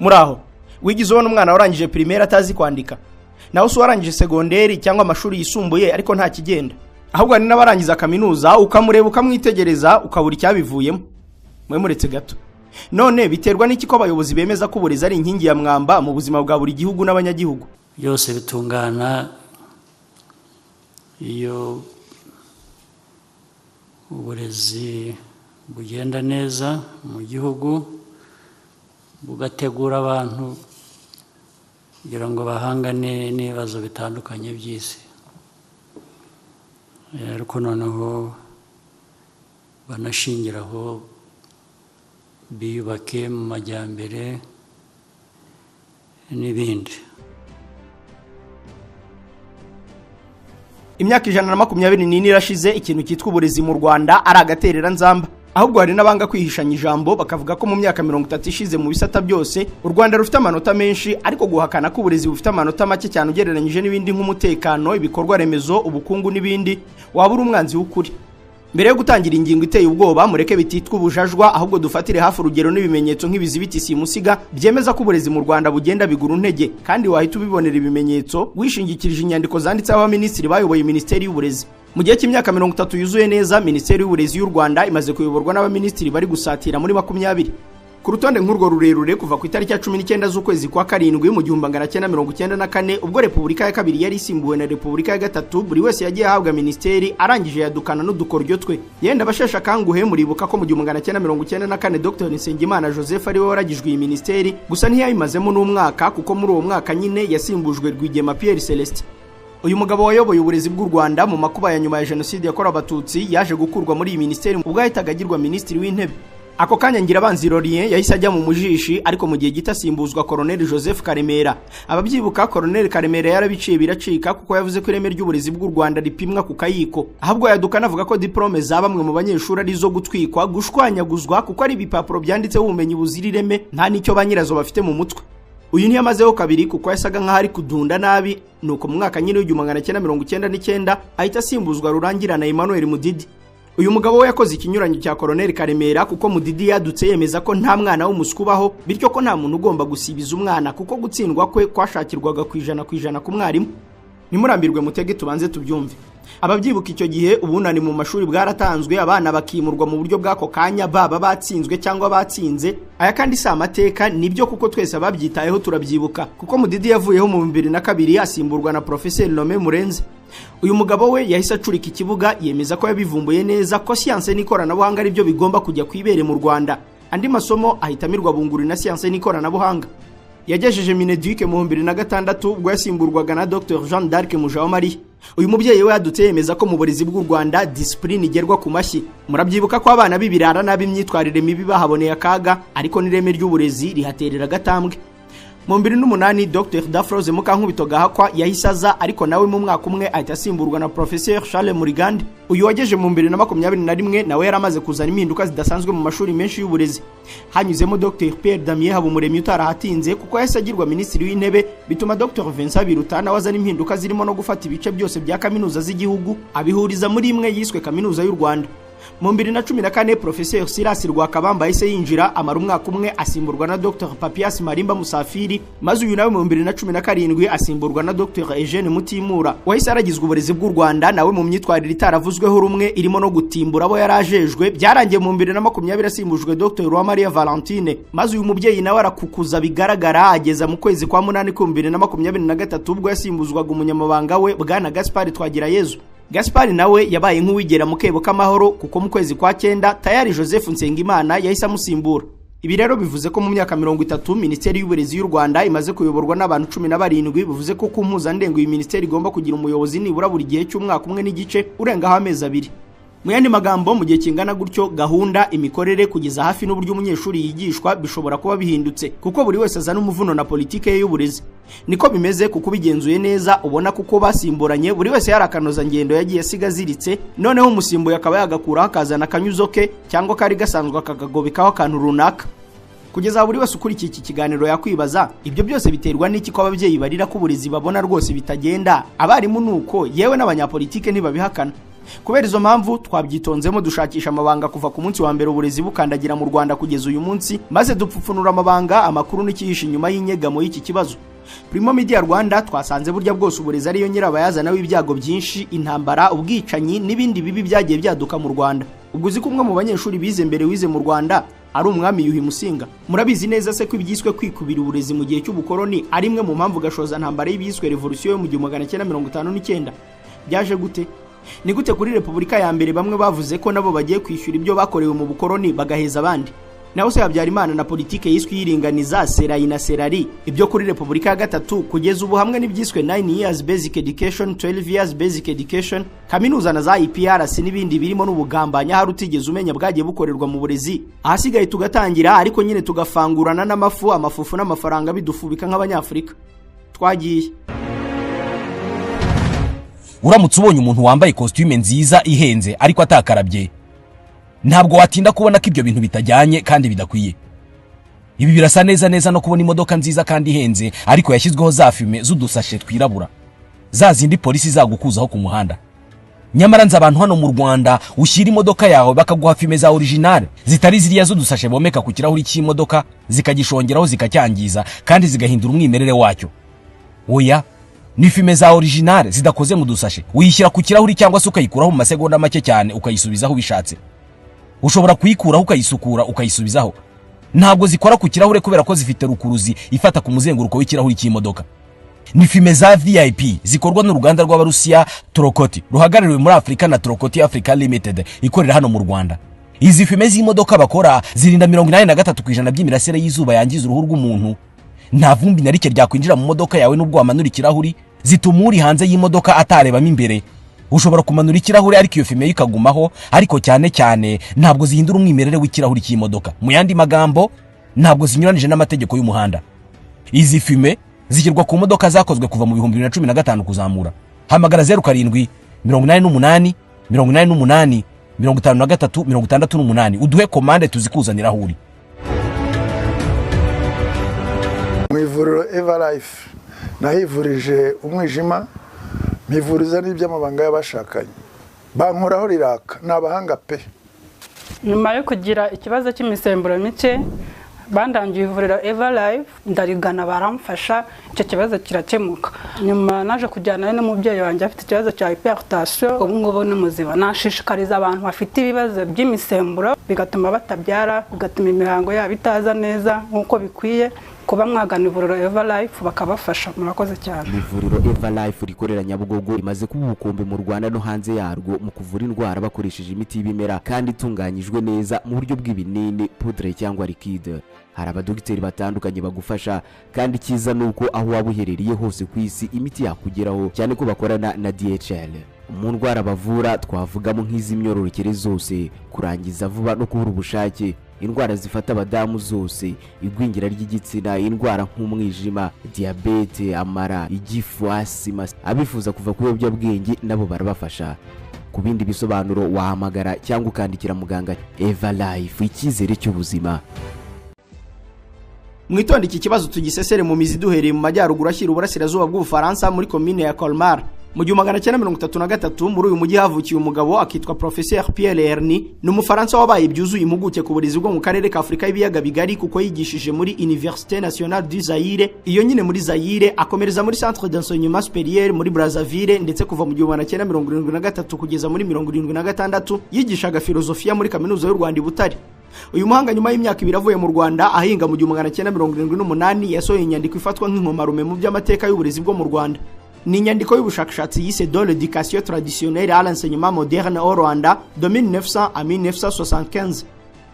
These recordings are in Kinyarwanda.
Muri aho wigize ubona umwana warangije primaire atazi kwandika, naho se warangije segonderi cyangwa amashuri yisumbuye ariko nta kigenda, ahubwo hari n'abarangiza kaminuza ukamureba ukamwitegereza ukabura icyabivuyemo. Mwe muretse gato, none biterwa n'iki ko abayobozi bemeza ko uburezi ari inkingi ya mwamba mu buzima bwa buri gihugu n'abanyagihugu? Byose bitungana iyo uburezi bugenda neza mu gihugu, bugategura abantu kugira ngo bahangane n'ibibazo bitandukanye by'isi, ariko noneho banashingiraho biyubake mu majyambere n'ibindi. Imyaka 124 irashize ikintu cyitwa uburezi mu Rwanda ari agaterera nzamba. Ahubwo hari n'abanga kwihishanya ijambo bakavuga ko mu myaka 30 ishize mu bisata byose u Rwanda rufite amanota menshi, ariko guhakana ko uburezi bufite amanota make cyane ugereranyije n'ibindi nk'umutekano, ibikorwa remezo, ubukungu n'ibindi, waba uri umwanzi w'ukuri. Mbere yo gutangira ingingo iteye ubwoba, mureke bititwa ubujajwa, ahubwo dufatire hafi urugero n'ibimenyetso nk'ibizibiti simusiga byemeza ko uburezi mu Rwanda bugenda bigura intege, kandi wahita ubibonera ibimenyetso wishingikirije inyandiko zanditseho abaminisitiri bayoboye Minisiteri y'Uburezi. Mu gihe cy'imyaka 30 yuzuye neza, Minisiteri y'Uburezi y'u Rwanda imaze kuyoborwa n'abaminisitiri bari gusatira muri 20. Ku rutonde nk'urwo rurerure, kuva ku itariki ya 19 z'ukwezi kwa karindwi mu 1994, ubwo Repubulika ya kabiri yari isimbuwe na Repubulika ya gatatu, buri wese yagiye ahabwa minisiteri arangije yadukana n'udukoryo twe. Yenda abasheshe akanguhe muribuka ko mu 1994 Dr Nsengimana Joseph ariwe waragijwe iyi minisiteri, gusa ntiyayimazemo n'umwaka kuko muri uwo mwaka nyine yasimbujwe Rwigema Pierre Celestin. Uyu mugabo wayoboye uburezi bw'u Rwanda mu makuba ya nyuma ya Jenoside yakorewe Abatutsi yaje gukurwa muri iyi minisiteri ubwo yahitaga agirwa minisitiri w'intebe. Ako kanya Ngirabanzi Laurien yahise ajya mu mujishi, ariko mu gihe gito asimbuzwa Colonel Joseph Karemera. Ababyibuka, Colonel Karemera yarabiciye biracika kuko yavuze ko ireme ry'uburezi bw'u Rwanda ripimwa ku kayiko. Ahubwo yaduka anavuga ko diplome za bamwe mu banyeshuri ari zo gutwikwa, gushwanyaguzwa, kuko ari ibipapuro byanditseho ubumenyi buzira ireme, nta n'icyo ba nyirazo bafite mu mutwe. Uyu ntiyamazeho kabiri kuko yasaga nk'aho ari kudunda nabi, nuko mu mwaka nyine w'1999 ahita asimbuzwa Rurangirana Emmanuel Mudidi. Uyu mugabo we yakoze ikinyuranyo cya Colonel Karemera kuko Mudidi yadutse yemeza ko nta mwana w'umuswa ubaho, bityo ko nta muntu ugomba gusibiza umwana kuko gutsindwa kwe kwashakirwaga 100% ku mwarimu. Ntimurambirwe, mutege tubanze tubyumve. Ababyibuka icyo gihe ubunani mu mashuri bwaratanzwe, abana bakimurwa mu buryo bw'ako kanya, baba batsinzwe cyangwa batsinze. Aya kandi si amateka, nibyo kuko twese ababyitayeho turabyibuka, kuko Mudidi yavuyeho mu 2002 asimburwa na Professeur Lome Murenzi. Uyu mugabo we yahise acurika ikibuga yemeza ko yabivumbuye neza ko siyanse n'ikoranabuhanga ari byo bigomba kujya kwibere mu Rwanda. Andi masomo ahitamirwa bunguri na siyanse n'ikoranabuhanga. Yagejeje Mineduc mu 2006 ubwo yasimburwaga na Dr Jean d'Arc Mujawamariya. Uyu mubyeyi we yadutse yemeza ko mu burezi bw'u Rwanda discipline igerwa ku mashyi. Murabyibuka ko abana b'ibirara n'ab'imyitwarire mibi bahaboneye akaga, ariko n'ireme ry'uburezi rihaterera agatambwe. Mu 2008 Dr Dafroze Mukankubito Gahakwa yahise aza, ariko nawe mu mwaka umwe ahita asimburwa na Professeur Charles Murigande. Uyu wageje mu 2021 nawe yaramaze kuzana impinduka zidasanzwe mu mashuri menshi y'uburezi. Hanyuzemo Dr Pierre Damien Habumuremyi utarahatinze kuko yahise agirwa minisitiri w'intebe, bituma Dr Vincent Biruta nawe azana impinduka zirimo no gufata ibice byose bya kaminuza z'igihugu abihuriza muri imwe yiswe Kaminuza y'u Rwanda. Mu 2014 Professeur Silas Rwakabamba yahise yinjira, amara umwaka umwe asimburwa na Dr Papias Marimba Musafiri, maze uyu nawe mu 2017 asimburwa na Dr Eugene Mutimura wahise aragizwe uburezi bw'u Rwanda, nawe mu myitwarire itaravuzweho rumwe irimo no gutimbura abo yarajejwe. Byarangiye mu 2020 asimbujwe Dr Uwamariya Valentine, maze uyu mubyeyi nawe arakukuza bigaragara ageza mu kwezi kwa munani ku 2023 ubwo yasimbuzwaga umunyamabanga we Bwana Gaspard Twagirayezu. Gaspard nawe yabaye nk'uwigera mu kebo k'amahoro kuko mu kwezi kwa 9 tayari Joseph Nsengimana yahise amusimbura. Ibi rero bivuze ko mu myaka 30 Minisiteri y'Uburezi y'u Rwanda imaze kuyoborwa n'abantu 17, bivuze ko ku mpuzandengo iyi minisiteri igomba kugira umuyobozi nibura buri gihe cy'umwaka umwe n'igice urengaho amezi 2. Mu yandi magambo, mu gihe kingana gutyo gahunda, imikorere kugeza hafi n'uburyo umunyeshuri yigishwa bishobora kuba bihindutse, kuko buri wese azana umuvuno na politike ye y'uburezi. Niko bimeze kuko ubigenzuye neza ubona kuko basimburanye buri wese yarakanoza ngendo yagiye asiga aziritse, noneho umusimbuye akaba yagakuraho akazana akanyuzo ke cyangwa kari gasanzwe akakagobekaho akantu runaka. Kugeza buri wese ukurikiye iki kiganiro yakwibaza, ibyo byose biterwa n'iki ko ababyeyi barira ko uburezi babona rwose bitagenda, abarimu nuko yewe n'abanyapolitike ntibabihakana. Kubera izo mpamvu twabyitonzemo dushakisha amabanga kuva ku munsi wa mbere uburezi bukandagira mu Rwanda kugeza uyu munsi, maze dupfupfunura amabanga, amakuru n'ikihishe inyuma y'inyegamo y'iki kibazo. Primo Media Rwanda twasanze burya bwose uburezi ariyo nyirabayazana w'ibyago byinshi, intambara, ubwicanyi n'ibindi bibi byagiye byaduka mu Rwanda. Ubwo uzi ko umwe mu banyeshuri bize mbere wize mu Rwanda ari umwami Yuhi Musinga? Murabizi neza se ko ibyiswe kwikubira uburezi mu gihe cy'ubukoloni ari imwe mu mpamvu gashoza ntambara y'ibiswe revolution yo mu 1959? Byaje gute? Ni gute kuri Repubulika ya mbere bamwe bavuze ko nabo bagiye kwishyura ibyo bakorewe mu bukoloni bagaheza abandi? Naho se Habyarimana na politike yiswe yiringaniza Serayi na Serari, ibyo kuri Repubulika ya gatatu kugeza ubu hamwe n'ibyiswe 9 years basic education, 12 years basic education, kaminuza na za IPRC n'ibindi birimo n'ubugambanya hari utigeze umenya bwagiye bukorerwa mu burezi. Ahasigaye tugatangira ariko nyine tugafangurana n'amafu, amafufu n'amafaranga bidufubika nk'abanyafurika. Twagiye. Uramutse ubonye umuntu wambaye costume nziza ihenze ariko atakarabye, ntabwo watinda kubona ko ibyo bintu bitajyanye kandi bidakwiye. Ibi birasa neza neza no kubona imodoka nziza kandi ihenze ariko yashyizweho za fumé z'udusashe twirabura, za zindi polisi zagukuzaho ku muhanda. Nyamara nzi abantu hano mu Rwanda ushyira imodoka yawe bakaguha fumé za original, zitari ziriya z'udusashe bomeka ku kirahuri cy'imodoka zikagishongeraho, zikacyangiza kandi zigahindura umwimerere wacyo. Oya, ni fumé za original zidakoze mu dusashe. Uyishyira ku kirahuri cyangwa se ukayikuraho mu masegonda make cyane, ukayisubizaho ubishatse. Ushobora kuyikuraho, ukayisukura, ukayisubizaho. Ntabwo zikora ku kirahure kubera ko zifite rukuruzi ifata ku muzenguruko w'ikirahuri cy'imodoka. Ni fumé za VIP zikorwa n'uruganda rw'Abarusiya Torokoti, ruhagarariwe muri Afurika na Torokoti Africa Limited ikorera hano mu Rwanda. Izi fumé z'imodoka bakora zirinda 83% by'imirasire y'izuba yangiza uruhu rw'umuntu. Nta vumbi na rike ryakwinjira mu modoka yawe n'ubwo wamanura ikirahuri. Zituma uri hanze y'imodoka atarebamo imbere. Ushobora kumanura ikirahure ariko iyo fumé yo ikagumaho. Ariko cyane cyane ntabwo zihindura umwimerere w'ikirahuri cy'imodoka. Mu yandi magambo, ntabwo zinyuranije n'amategeko y'umuhanda. Izi fumé zishyirwa ku modoka zakozwe kuva mu 2015 kuzamura. Hamagara 0788 88 53 68 uduhe komande tuzikuzanira aho uri. Mu ivuriro Eva Life nahivurije umwijima, mpivuriza n'iby'amabanga y'abashakanye, bankoraho riraka, ni abahanga pe. Nyuma yo kugira ikibazo cy'imisemburo mike, bandangiye ivuriro Eva Life, ndarigana baramfasha, icyo kibazo kirakemuka. Nyuma naje kujyana n'umubyeyi wanjye afite ikibazo cya hypertension, ubu ngubu ni muzima. Nashishikariza abantu bafite ibibazo by'imisemburo bigatuma batabyara, bigatuma imihango yabo itaza neza nk'uko bikwiye, kuba mwagana ivuriro Eva Life bakabafasha. Murakoze cyane. Ivuriro Eva Life rikorera Nyabugogo rimaze kuba ubukombe mu Rwanda no hanze yarwo mu kuvura indwara bakoresheje imiti y'ibimera kandi itunganyijwe neza mu buryo bw'ibinini, poudre cyangwa liquide. Hari abadogiteri batandukanye bagufasha, kandi icyiza ni uko aho waba uherereye hose ku isi imiti yakugeraho, cyane ko bakorana na DHL. Mu ndwara bavura twavugamo nk'iz'imyororokere zose, kurangiza vuba no kubura ubushake, indwara zifata abadamu zose, igwingira ry'igitsina, indwara nk'umwijima, diyabete, amara, igifu, asima. Abifuza kuva ku biyobyabwenge nabo barabafasha. Ku bindi bisobanuro wahamagara cyangwa ukandikira muganga. Eva Life, icyizere cy'ubuzima. Mwitonde, iki kibazo tugisesere mu mizi duhereye mu majyaruguru ashyira uburasirazuba bw'Ubufaransa, muri komine ya Colmar. Mu 1933 muri uyu mujyi havukiye umugabo akitwa Professeur Pierre Erni. Ni Umufaransa wabaye byuzuye impuguke ku burezi bwo mu karere ka Afurika y'ibiyaga bigari, kuko yigishije muri Université Nationale du Zaire, iyo nyine muri Zaire, akomereza muri Centre d'Enseignement Supérieur muri Brazzaville, ndetse kuva mu 1973 kugeza muri 76 yigishaga filozofiya muri Kaminuza y'u Rwanda i Butare. Uyu muhanga, nyuma y'imyaka 2 avuye mu Rwanda, ahinga mu 1978 yasohoye inyandiko ifatwa nk'inkomarume mu by'amateka y'uburezi bwo mu Rwanda. Ni inyandiko y'ubushakashatsi yise "De l'éducation traditionnelle à l'enseignement moderne au Rwanda de 1900 à 1975".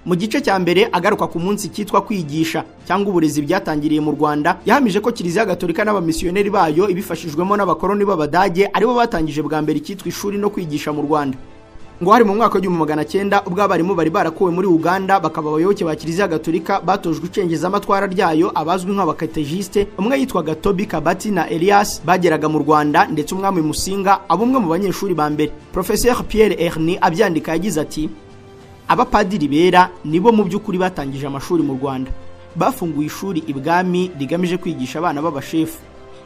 Mu gice cya mbere, agaruka ku munsi cyitwa kwigisha cyangwa uburezi byatangiriye mu Rwanda, yahamije ko Kiliziya Gatolika n'abamisiyoneri bayo ibifashijwemo n'abakoloni b'Abadage aribo batangije bwa mbere icyitwa ishuri no kwigisha mu Rwanda. Ngo hari mu mwaka w'1900, ubwo abarimu bari barakuwe muri Uganda bakaba abayoboke ba Kiliziya Gatolika batojwe icengezamatwara ryayo, abazwi nk'abakategiste, umwe yitwaga Toby Kabati na Elias, bageraga mu Rwanda, ndetse umwami Musinga aba umwe mu banyeshuri ba mbere. Professeur Pierre Erni abyandika yagize ati: "Abapadiri bera nibo mu by'ukuri batangije amashuri mu Rwanda. Bafunguye ishuri ibwami rigamije kwigisha abana b'abashefu.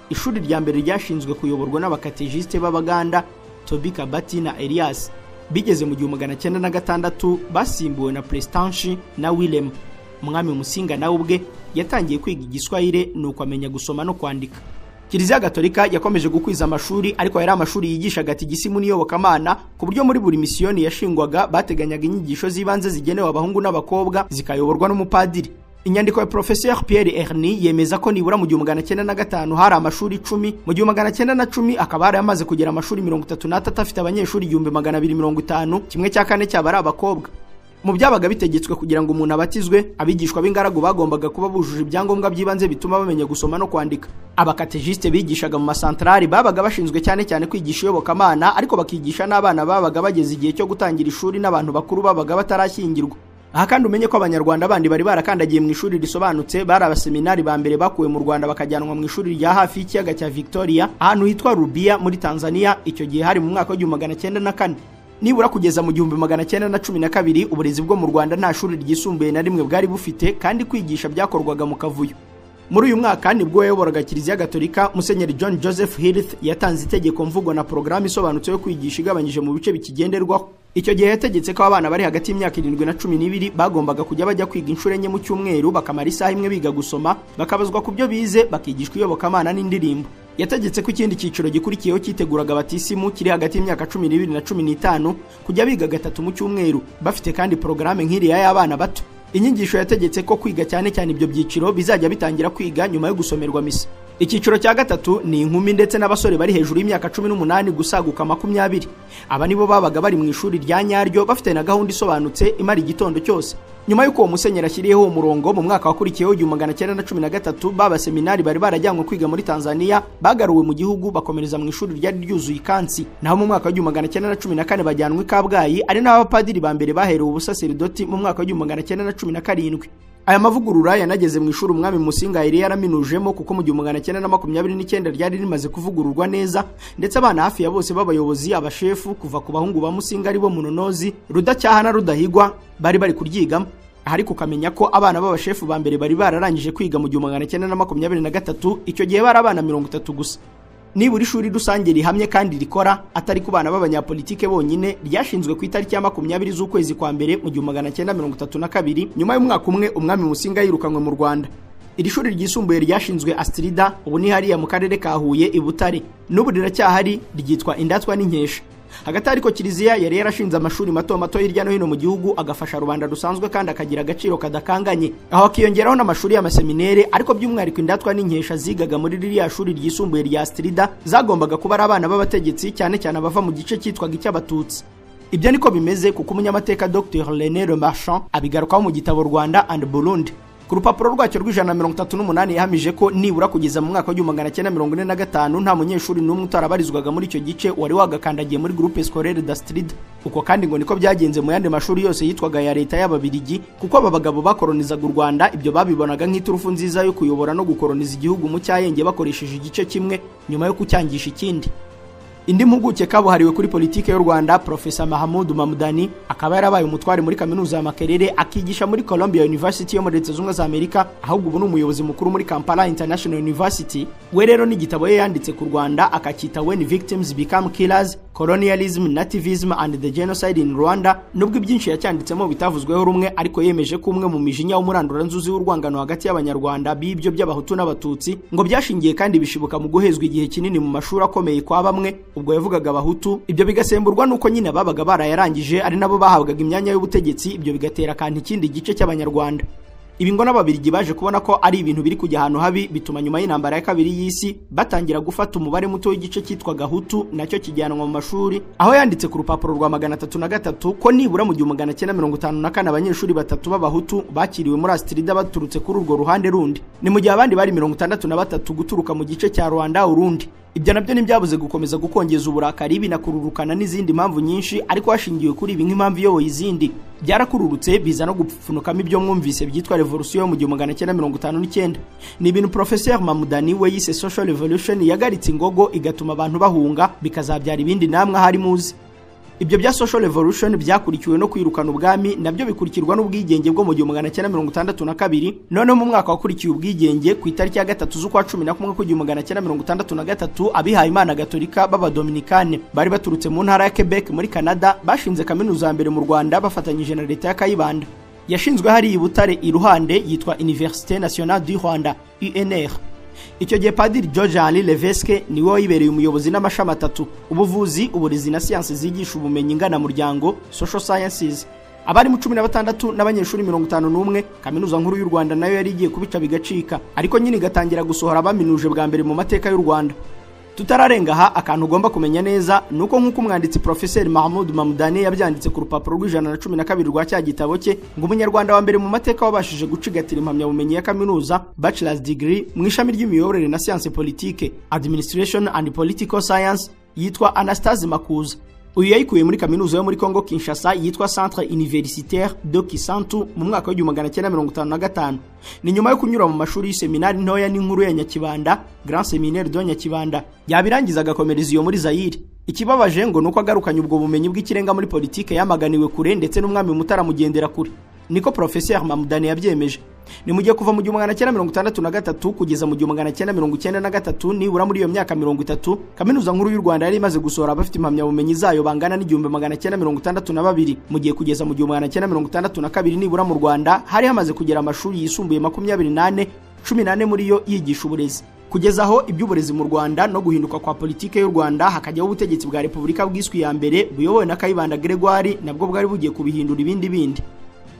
Ishuri rya mbere ryashinzwe kuyoborwa n'abakategiste b'Abaganda Toby Kabati na Elias." Bigeze mu 1906 basimbuwe na Prestanshi na Willem. Umwami Musinga nawe ubwe yatangiye kwiga Igiswahili, nuko amenya gusoma no kwandika. Kiliziya Gatolika yakomeje gukwiza amashuri, ariko yari amashuri yigishaga tigisimu n'iyobokamana, ku buryo muri buri misiyoni yashingwaga bateganyaga inyigisho z'ibanze zigenewe abahungu n'abakobwa, zikayoborwa n'umupadiri. Inyandiko ya Professeur Pierre Erni yemeza ko nibura mu 1905 hari amashuri 10, mu 1910 akaba hari amaze kugera amashuri 33 afite abanyeshuri 1250, kimwe cya kane cyaba ari abakobwa. Mu byabaga bitegetswe kugira ngo umuntu abatizwe, abigishwa b'ingaragu bagombaga kuba bujuje ibyangombwa by'ibanze bituma bamenya gusoma no kwandika. Abakategiste bigishaga mu masantrali babaga bashinzwe cyane cyane kwigisha iyobokamana, ariko bakigisha n'abana babaga bageze igihe cyo gutangira ishuri n'abantu bakuru babaga batarashyingirwa. Aha kandi umenye ko Abanyarwanda bandi bari barakandagiye mu ishuri risobanutse bari abaseminari ba mbere bakuwe mu Rwanda bakajyanwa mu ishuri rya hafi y'ikiyaga cya Victoria, ahantu hitwa Rubia muri Tanzania. Icyo gihe hari mu mwaka wa 1904. Nibura kugeza mu 1912 uburezi bwo mu Rwanda nta shuri ryisumbuye na rimwe bwari bufite, kandi kwigisha byakorwaga mu kavuyo. Muri uyu mwaka nibwo yayoboraga Kiliziya Gatolika, Musenyeri John Joseph Hirth, yatanze itegeko mvugo na porogaramu isobanutse yo kwigisha igabanyije mu bice bikigenderwaho. Icyo gihe yategetse ko abana bari hagati y'imyaka 7 na 12 bagombaga kujya bajya kwiga inshuro 4 mu cyumweru, bakamara isaha imwe biga gusoma, bakabazwa ku byo bize, bakigishwa iyobokamana n'indirimbo. Yategetse ko ikindi cyiciro gikurikiyeho cyiteguraga batisimu kiri hagati y'imyaka 12 na 15 kujya biga 3 mu cyumweru, bafite kandi porogaramu nk'iriya y'abana bato. Inyigisho yategetse ko kwiga cyane cyane ibyo byiciro bizajya bitangira kwiga nyuma yo gusomerwa misa. Icyiciro cya gatatu ni inkumi ndetse n'abasore bari hejuru y'imyaka 18 gusaguka 20. Aba nibo babaga bari mu ishuri rya nyaryo, bafite na gahunda isobanutse imara igitondo cyose. Nyuma y'uko uwo musenyeri ashyiriyeho uwo murongo, mu mwaka wakurikiyeho 1913 baba seminari bari barajyanywe kwiga muri Tanzania bagaruwe mu gihugu, bakomereza mu ishuri ryari ryuzuye ikansi. Naho mu mwaka wa 1914 bajyanwe i Kabgayi, ari naho abapadiri ba mbere baherewe ubusaseridoti mu mwaka wa 1917. Aya mavugurura yanageze mu ishuri umwami Musinga yari yaraminujemo, kuko mu 1929 ryari rimaze kuvugururwa neza, ndetse abana hafi ya bose b'abayobozi, abashefu, kuva ku bahungu ba Musinga ari bo Munonozi, Rudacyaha na Rudahigwa, bari kuryigamo. Ariko ukamenya ko abana b'abashefu ba mbere bari bararangije kwiga mu 1923, icyo gihe bari abana 30 gusa. Nibura ishuri rusange rihamye kandi rikora atari ku bana b'abanyapolitike bonyine ryashinzwe ku itariki ya 20 z'ukwezi kwa mbere mu 1932, nyuma y'umwaka umwe umwami Musinga yirukanwe mu Rwanda. Iri shuri ryisumbuye ryashinzwe Astrida, ubu ni hariya mu karere ka Huye i Butare, n'ubu riracyahari, ryitwa Indatwa n'Inkesha. Hagati ariko Kiliziya yari yarashinze amashuri mato mato hirya no hino mu gihugu, agafasha rubanda rusanzwe kandi akagira agaciro kadakanganye, aho akiyongeraho n'amashuri y'amaseminere. Ariko by'umwihariko Indatwa n'Inkesha zigaga muri ririya shuri ryisumbuye rya Astrida zagombaga kuba ari abana b'abategetsi, cyane cyane abava mu gice cyitwaga icy'Abatutsi. Ibyo niko bimeze kuko umunyamateka Dr René Le Marchand abigarukaho mu gitabo Rwanda and Burundi. Ku rupapuro rwacyo rw'138 yahamije ko nibura kugeza mu mwaka wa 1945 nta munyeshuri n'umwe utarabarizwaga muri icyo gice wari wagakandagiye muri groupe scolaire d'Astrida. Uko kandi ngo niko byagenze mu yandi mashuri yose yitwaga ya leta y'Ababirigi, kuko aba bagabo bakoronizaga u Rwanda ibyo babibonaga nk'iturufu nziza yo kuyobora no gukoroniza igihugu mu cyayenge bakoresheje igice kimwe nyuma yo kucyangisha ikindi. Indi mpuguke kabuhariwe kuri politike y'u Rwanda, Professor Mahamoud Mamdani, akaba yarabaye umutware muri kaminuza ya Makerere, akigisha muri Columbia University yo muri Leta Zunze Ubumwe za Amerika, ahubwo ubu ni umuyobozi mukuru muri Kampala International University. We rero n'igitabo ye yanditse ku Rwanda akacyita When Victims Become Killers: Colonialism, Nativism and the Genocide in Rwanda, nubwo ibyinshi yacyanditsemo bitavuzweho rumwe, ariko yemeje ko umwe mu mijinya w'umuranduranzuzi w'urwangano hagati y'Abanyarwanda b'ibyo by'Abahutu n'Abatutsi ngo byashingiye kandi bishibuka mu guhezwa igihe kinini mu mashuri akomeye kwa bamwe, ubwo yavugaga Abahutu. Ibyo bigasemburwa nuko nyine babaga barayarangije ari nabo bahabwaga imyanya y'ubutegetsi, ibyo bigatera akantu ikindi gice cy'Abanyarwanda. Ibi ngo n'Ababirigi baje kubona ko ari ibintu biri kujya ahantu habi, bituma nyuma y'intambara ya kabiri y'isi batangira gufata umubare muto w'igice cyitwaga Hutu nacyo kijyanwa mu mashuri, aho yanditse ku rupapuro rwa 303 ko nibura mu 1954 abanyeshuri 3 b'Abahutu bakiriwe muri Astrida baturutse kuri urwo ruhande rundi, ni mu gihe abandi bari 63 guturuka mu gice cya Rwanda Urundi. Ibyo nabyo ntibyabuze gukomeza gukongeza uburakari, binakururukana n'izindi mpamvu nyinshi, ariko hashingiwe kuri ibi nk'impamvu iyoboye izindi byarakururutse biza no gupfunukamo ibyo mwumvise byitwa revolution mu 1959. Ni ibintu Professeur Mamudani we yise social revolution yagaritse ingogo igatuma abantu bahunga, bikazabyara ibindi namwe ahari muzi. Ibyo bya social revolution byakurikiwe no kwirukana ubwami, nabyo bikurikirwa n'ubwigenge bwo mu 1962. Noneho mu mwaka wakurikiye ubwigenge, ku itariki ya 3 z'ukwa 11 1963, abihaye Imana Gatolika b'Abadominikane bari baturutse mu ntara ya Quebec muri Canada bashinze kaminuza ya mbere mu Rwanda bafatanyije na leta ya Kayibanda. Yashinzwe hari i Butare iruhande, yitwa Université Nationale du Rwanda, UNR. Icyo gihe Padiri George Henri Levesque niwe wayibereye umuyobozi, n'amashami atatu: ubuvuzi, uburezi na siyansi zigisha ubumenyi nganamuryango, social sciences. Abarimu 16 n'abanyeshuri 51. Kaminuza Nkuru y'u Rwanda nayo yari igiye kubica bigacika, ariko nyine igatangira gusohora abaminuje bwa mbere mu mateka y'u Rwanda. Tutararenga aha, akantu ugomba kumenya neza ni uko, nk'uko umwanditsi Profeseri Mahmoud Mamdani yabyanditse ku rupapuro rw'112 rwa cya gitabo cye, ngo umunyarwanda wa mbere mu mateka wabashije gucigatira impamyabumenyi ya kaminuza, bachelor's degree, mu ishami ry'imiyoborere na science politique, administration and political science, yitwa Anastase Makuza. Uyu yayikuye muri kaminuza yo muri Congo Kinshasa yitwa Centre Universitaire de Kisantu mu mwaka w'1955. Ni nyuma yo kunyura mu mashuri y'iseminari ntoya n'inkuru ya Nyakibanda, Grand Séminaire de Nyakibanda, yabirangiza agakomereza iyo muri Zaire. Ikibabaje ngo nuko agarukanye ubwo bumenyi bw'ikirenga muri politike yamaganiwe kure, ndetse n'umwami Mutara mugendera kure, niko Professeur Mamudani yabyemeje. Ni mu gihe kuva mu 1963 kugeza mu 1993, nibura muri iyo myaka 30, Kaminuza Nkuru y'u Rwanda yari imaze gusohora abafite impamyabumenyi zayo bangana n'1962, mu gihe kugeza mu 1962 nibura mu Rwanda hari hamaze kugera amashuri yisumbuye 24, 14 muri yo yigisha uburezi. Kugeza aho iby'uburezi mu Rwanda no guhinduka kwa politike y'u Rwanda, hakajyaho ubutegetsi bwa Repubulika bwiswe iya mbere buyobowe na Kayibanda Gregoire, nabwo bwari bugiye kubihindura ibindi bindi.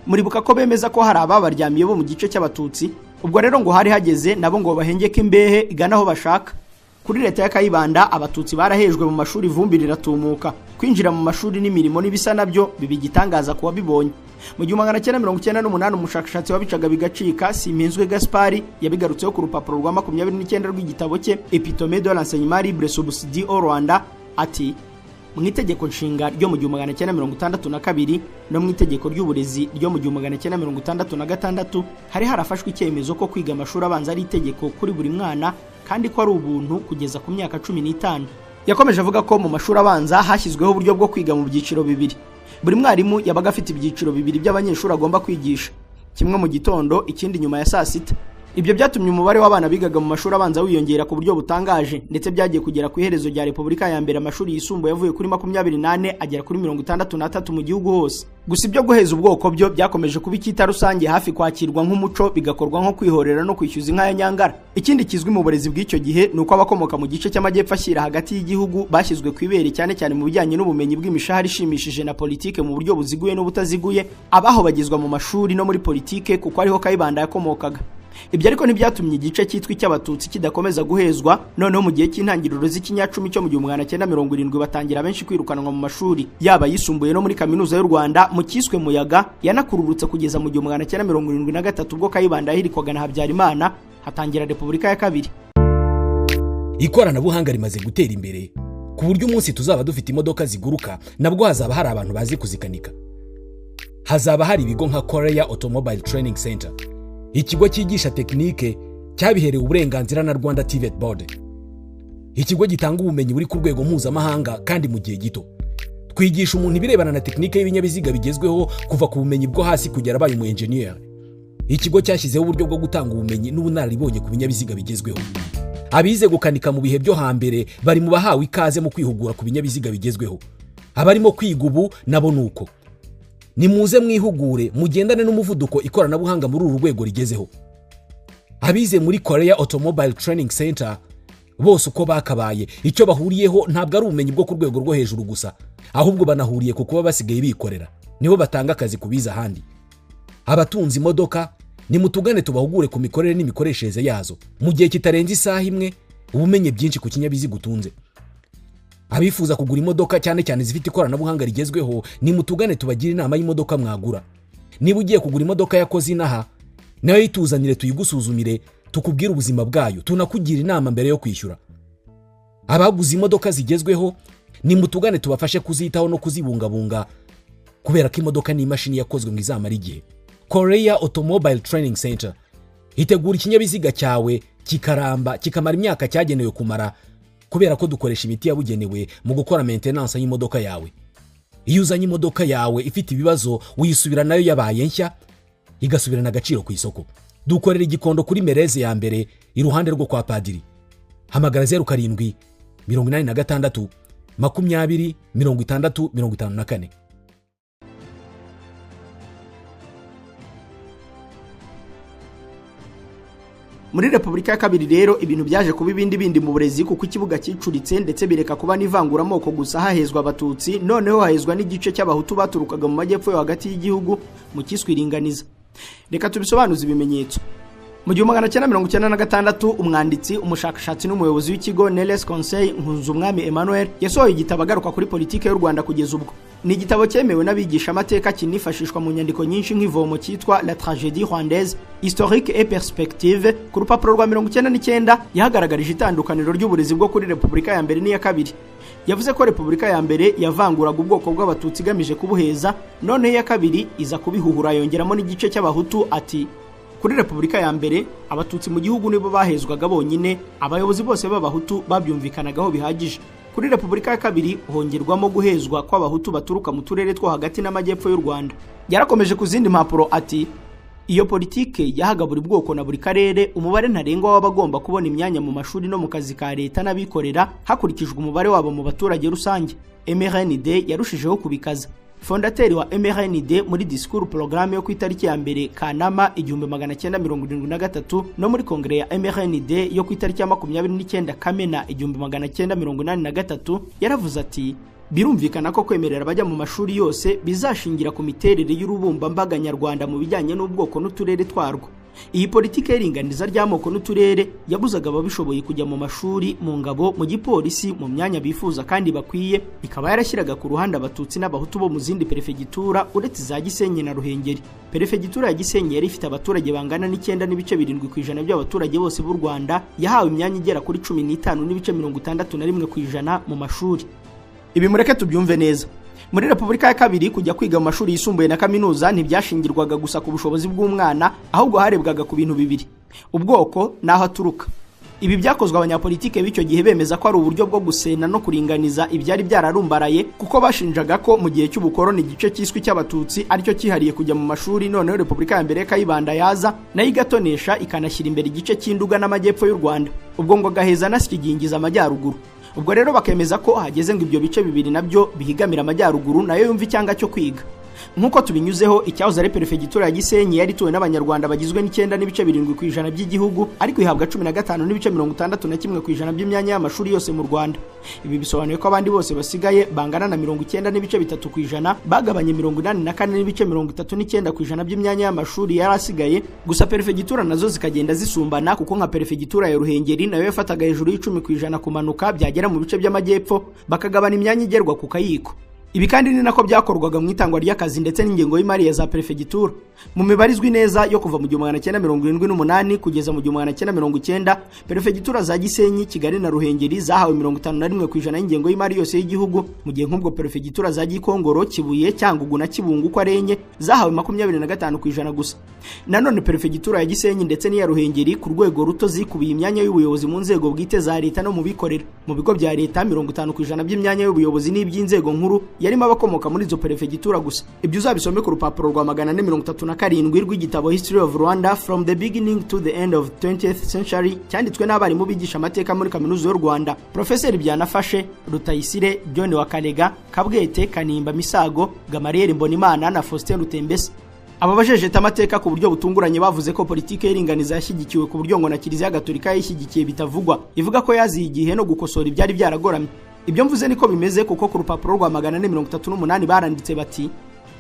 Muribuka ko bemeza ko hari ababaryamiye bo mu gice cy'Abatutsi. Ubwo rero ngo hari hageze nabo ngo bahengeke imbehe igana aho bashaka. Kuri leta ya Kayibanda, Abatutsi barahejwe mu mashuri, ivumbi riratumuka. Kwinjira mu mashuri n'imirimo n'ibisa nabyo biba igitangaza ku wabibonye. Mu 1998, umushakashatsi wabicaga bigacika Simpinzwe Gaspari yabigarutseho ku rupapuro rwa 29 rw'igitabo cye Epitome de l'enseignement libre subsidié au Rwanda, ati: "Mu itegeko nshinga ryo mu 1962 no mu itegeko ry'uburezi ryo mu 1966 hari harafashwe icyemezo ko kwiga amashuri abanza ari itegeko kuri buri mwana, kandi ko ari ubuntu kugeza ku myaka 15." Yakomeje avuga ko mu mashuri abanza hashyizweho uburyo bwo kwiga mu byiciro bibiri. Buri mwarimu yabaga afite ibyiciro bibiri by'abanyeshuri agomba kwigisha, kimwe mu gitondo, ikindi nyuma ya saa sita. Ibyo byatumye umubare w'abana bigaga mu mashuri abanza wiyongera ku buryo butangaje, ndetse byagiye kugera ku iherezo rya Repubulika ya mbere amashuri yisumbuye avuye kuri 24 agera kuri 63 mu gihugu hose. Gusa ibyo guheza ubwoko byo byakomeje kuba icyita rusange, hafi kwakirwa nk'umuco, bigakorwa nko kwihorera no kwishyuza inka ya nyangara. Ikindi kizwi mu burezi bw'icyo gihe ni uko abakomoka mu gice cy'amajyepfo ashyira hagati y'igihugu bashyizwe ku ibere, cyane cyane mu bijyanye n'ubumenyi bw'imishahara ishimishije na politike mu buryo buziguye n'ubutaziguye. Abaho bagezwa mu mashuri no muri politike, kuko ariho Kayibanda yakomokaga. Ibyo ariko ntibyatumye igice cyitwa icy'Abatutsi kidakomeza guhezwa. Noneho mu gihe cy'intangiriro z'ikinyacumi cyo mu 1970, batangira benshi kwirukanwa mu mashuri, yaba yisumbuye no muri Kaminuza y'u Rwanda, mu kiswe muyaga yanakururutse kugeza mu 1973, ubwo Kayibanda yahirikwaga na Habyarimana, hatangira Repubulika ya kabiri. Ikoranabuhanga rimaze gutera imbere ku buryo umunsi tuzaba dufite imodoka ziguruka, nabwo hazaba hari abantu bazi kuzikanika. Hazaba hari ibigo nka Korea Automobile Training Center, ikigo cyigisha tekinike cyabiherewe uburenganzira na Rwanda TVET Board, ikigo gitanga ubumenyi buri ku rwego mpuzamahanga kandi mu gihe gito. Twigisha umuntu ibirebana na tekinike y'ibinyabiziga bigezweho, kuva ku bumenyi bwo hasi kugera abaye umu engineer. Ikigo cyashyizeho uburyo bwo gutanga ubumenyi n'ubunararibonye ku binyabiziga bigezweho. Abize gukanika mu bihe byo hambere bari mu bahawe ikaze mu kwihugura ku binyabiziga bigezweho. Abarimo kwiga ubu nabo ni uko. Nimuze mwihugure, mugendane n'umuvuduko ikoranabuhanga muri uru rwego rigezeho. Abize muri Korea Automobile Training Center bose uko bakabaye, icyo bahuriyeho ntabwo ari ubumenyi bwo ku rwego rwo hejuru gusa, ahubwo banahuriye ku kuba basigaye bikorera, nibo batanga akazi ku bize ahandi. Abatunze imodoka, nimutugane tubahugure ku mikorere n'imikoreshereze yazo. Mu gihe kitarenze isaha imwe uba umenye byinshi ku kinyabiziga utunze. Abifuza kugura imodoka, cyane cyane zifite ikoranabuhanga rigezweho, nimutugane tubagire inama y'imodoka mwagura. Niba ugiye kugura imodoka yakoze inaha, nayo yituzanire tuyigusuzumire, tukubwire ubuzima bwayo, tunakugira inama mbere yo kwishyura. Abaguze imodoka zigezweho, nimutugane tubafashe kuzitaho no kuzibungabunga, kubera ko imodoka ni imashini yakozwe ngo izamare igihe. Korea Automobile Training Center itegura ikinyabiziga cyawe kikaramba, kikamara imyaka cyagenewe kumara, kubera ko dukoresha imiti yabugenewe mu gukora maintenance y'imodoka yawe. Iyo uzanye imodoka yawe ifite ibibazo, uyisubira nayo yabaye nshya, igasubirana agaciro ku isoko. Dukorera Igikondo kuri Mereze ya mbere, iruhande rwo kwa padiri. Hamagara 0786 20 60 54. Muri Repubulika ya kabiri rero ibintu byaje kuba ibindi bindi mu burezi, kuko ikibuga cyicuritse ndetse bireka kuba n'ivanguramoko gusa hahezwa Abatutsi, noneho hahezwa n'igice cy'Abahutu baturukaga mu majyepfo yo hagati y'igihugu mu kiswe iringaniza. Reka tubisobanuze ibimenyetso. Mu 1996 umwanditsi, umushakashatsi n'umuyobozi w'ikigo Neles Conseil, Nkunzumwami Emmanuel, yasohoye igitabo agaruka kuri politike y'u Rwanda kugeza ubwo. Ni igitabo cyemewe n'abigisha amateka, kinifashishwa mu nyandiko nyinshi nk'ivomo, cyitwa La Tragédie Rwandaise, Historique et Perspective. Ku rupapuro rwa 99 yahagaragarije itandukaniro ry'uburezi bwo kuri Repubulika ya mbere n'iya kabiri. Yavuze ko Repubulika ya mbere yavanguraga ubwoko bw'Abatutsi igamije kubuheza, none iya kabiri iza kubihuhura yongeramo n'igice cy'Abahutu. Ati: "Kuri Repubulika ya mbere Abatutsi mu gihugu nibo bahezwaga bonyine, abayobozi bose b'Abahutu babyumvikanagaho bihagije. Kuri Repubulika ya kabiri hongerwamo guhezwa kw'Abahutu baturuka mu turere two hagati n'amajyepfo y'u Rwanda." Yarakomeje ku zindi mpapuro ati: "Iyo politike yahaga buri bwoko na buri karere umubare ntarengwa w'abagomba kubona imyanya mu mashuri no mu kazi ka leta n'abikorera, hakurikijwe umubare wabo mu baturage rusange." MRND yarushijeho kubikaza. Fondateri wa MRND, muri discours programme yo ku itariki ya 1 Kanama 1973 no muri kongere ya MRND yo ku itariki ya 29 Kamena 1983, yaravuze ati: "Birumvikana ko kwemerera abajya mu mashuri yose bizashingira ku miterere y'urubumbambaga nyarwanda mu bijyanye n'ubwoko n'uturere twarwo." Iyi politike y'iringaniza ry'amoko n'uturere yabuzaga ababishoboye kujya mu mashuri, mu ngabo, mu gipolisi, mu myanya bifuza kandi bakwiye, ikaba yarashyiraga ku ruhande Abatutsi n'Abahutu bo mu zindi perefegitura uretse za Gisenyi na Ruhengeri. Perefegitura ya Gisenyi yari ifite abaturage bangana n'9.7% by'abaturage bose b'u Rwanda, yahawe imyanya igera kuri 15.61% mu mashuri. Ibi mureke tubyumve neza. Muri Repubulika ya kabiri kujya kwiga mu mashuri yisumbuye na kaminuza ntibyashingirwaga gusa ku bushobozi bw'umwana, ahubwo harebwaga ku bintu bibiri: ubwoko n'aho aturuka. Ibi byakozwe abanyapolitike b'icyo gihe bemeza ko ari uburyo bwo gusena no kuringaniza ibyari byararumbaraye, kuko bashinjaga ko mu gihe cy'ubukoroni igice cyiswe cy'Abatutsi aricyo cyihariye kujya mu mashuri, noneho Repubulika ya mbere Kayibanda yaza nayo igatonesha ikanashyira imbere igice cy'Induga n'amajyepfo y'u Rwanda, ubwo ngo gaheza nasikigingiza amajyaruguru. Ubwo rero bakemeza ko hageze ngo ibyo bice bibiri nabyo bihigamira amajyaruguru nayo yumva icyanga cyo kwiga. Nk'uko tubinyuzeho, icyahoze ari perefegitura ya Gisenyi yari ituwe n'Abanyarwanda bagizwe n'9.7% by'igihugu, ariko ihabwa 15.61% by'imyanya y'amashuri yose mu Rwanda. Ibi bisobanuye ko abandi bose basigaye bangana na 90.3% bagabanye 84.39% by'imyanya y'amashuri yari asigaye. Gusa perefegitura nazo zikagenda zisumbana, kuko nka perefegitura ya Ruhengeri nayo yafataga hejuru y'10% kumanuka, byagera mu bice by'amajyepfo bakagabana imyanya igerwa ku kayiko. Ibi kandi ni nako byakorwaga mu itangwa ry'akazi ndetse n'ingengo y'imari ya za perefegitura. Mu mibare izwi neza yo kuva mu 1978 kugeza mu 1990, perefegitura za Gisenyi, Kigali na Ruhengeri zahawe 51% y'ingengo y'imari yose y'igihugu, mu gihe nk'ubwo perefegitura za Gikongoro, Kibuye, Cyangugu na Kibungo uko ari enye zahawe 25% gusa. Nanone perefegitura ya Gisenyi ndetse n'iya Ruhengeri ku rwego ruto zikubiye imyanya y'ubuyobozi mu nzego bwite za leta no mu bikorera. Mu bigo bya leta 50% by'imyanya y'ubuyobozi n'iby'inzego nkuru yarimo abakomoka muri izo perefegitura gusa. Ibyo uzabisome ku rupapuro rwa 437 rw'igitabo History of Rwanda from the beginning to the end of 20th century, cyanditswe n'abarimu bigisha amateka muri Kaminuza y'u Rwanda, Professor Byanafashe, Rutayisire, John Wakarega, Kabwete, Kanimba Misago, Gamariel Mbonimana na Faustin Rutembese. Aba bajejeta amateka ku buryo butunguranye bavuze ko politike y'iringaniza yashyigikiwe ku buryo ngo na Kiliziya Gatolika yayishyigikiye bitavugwa, ivuga ko yaziye igihe no gukosora ibyari byaragoramye. Ibyo mvuze niko bimeze, kuko ku rupapuro rwa 438 baranditse bati: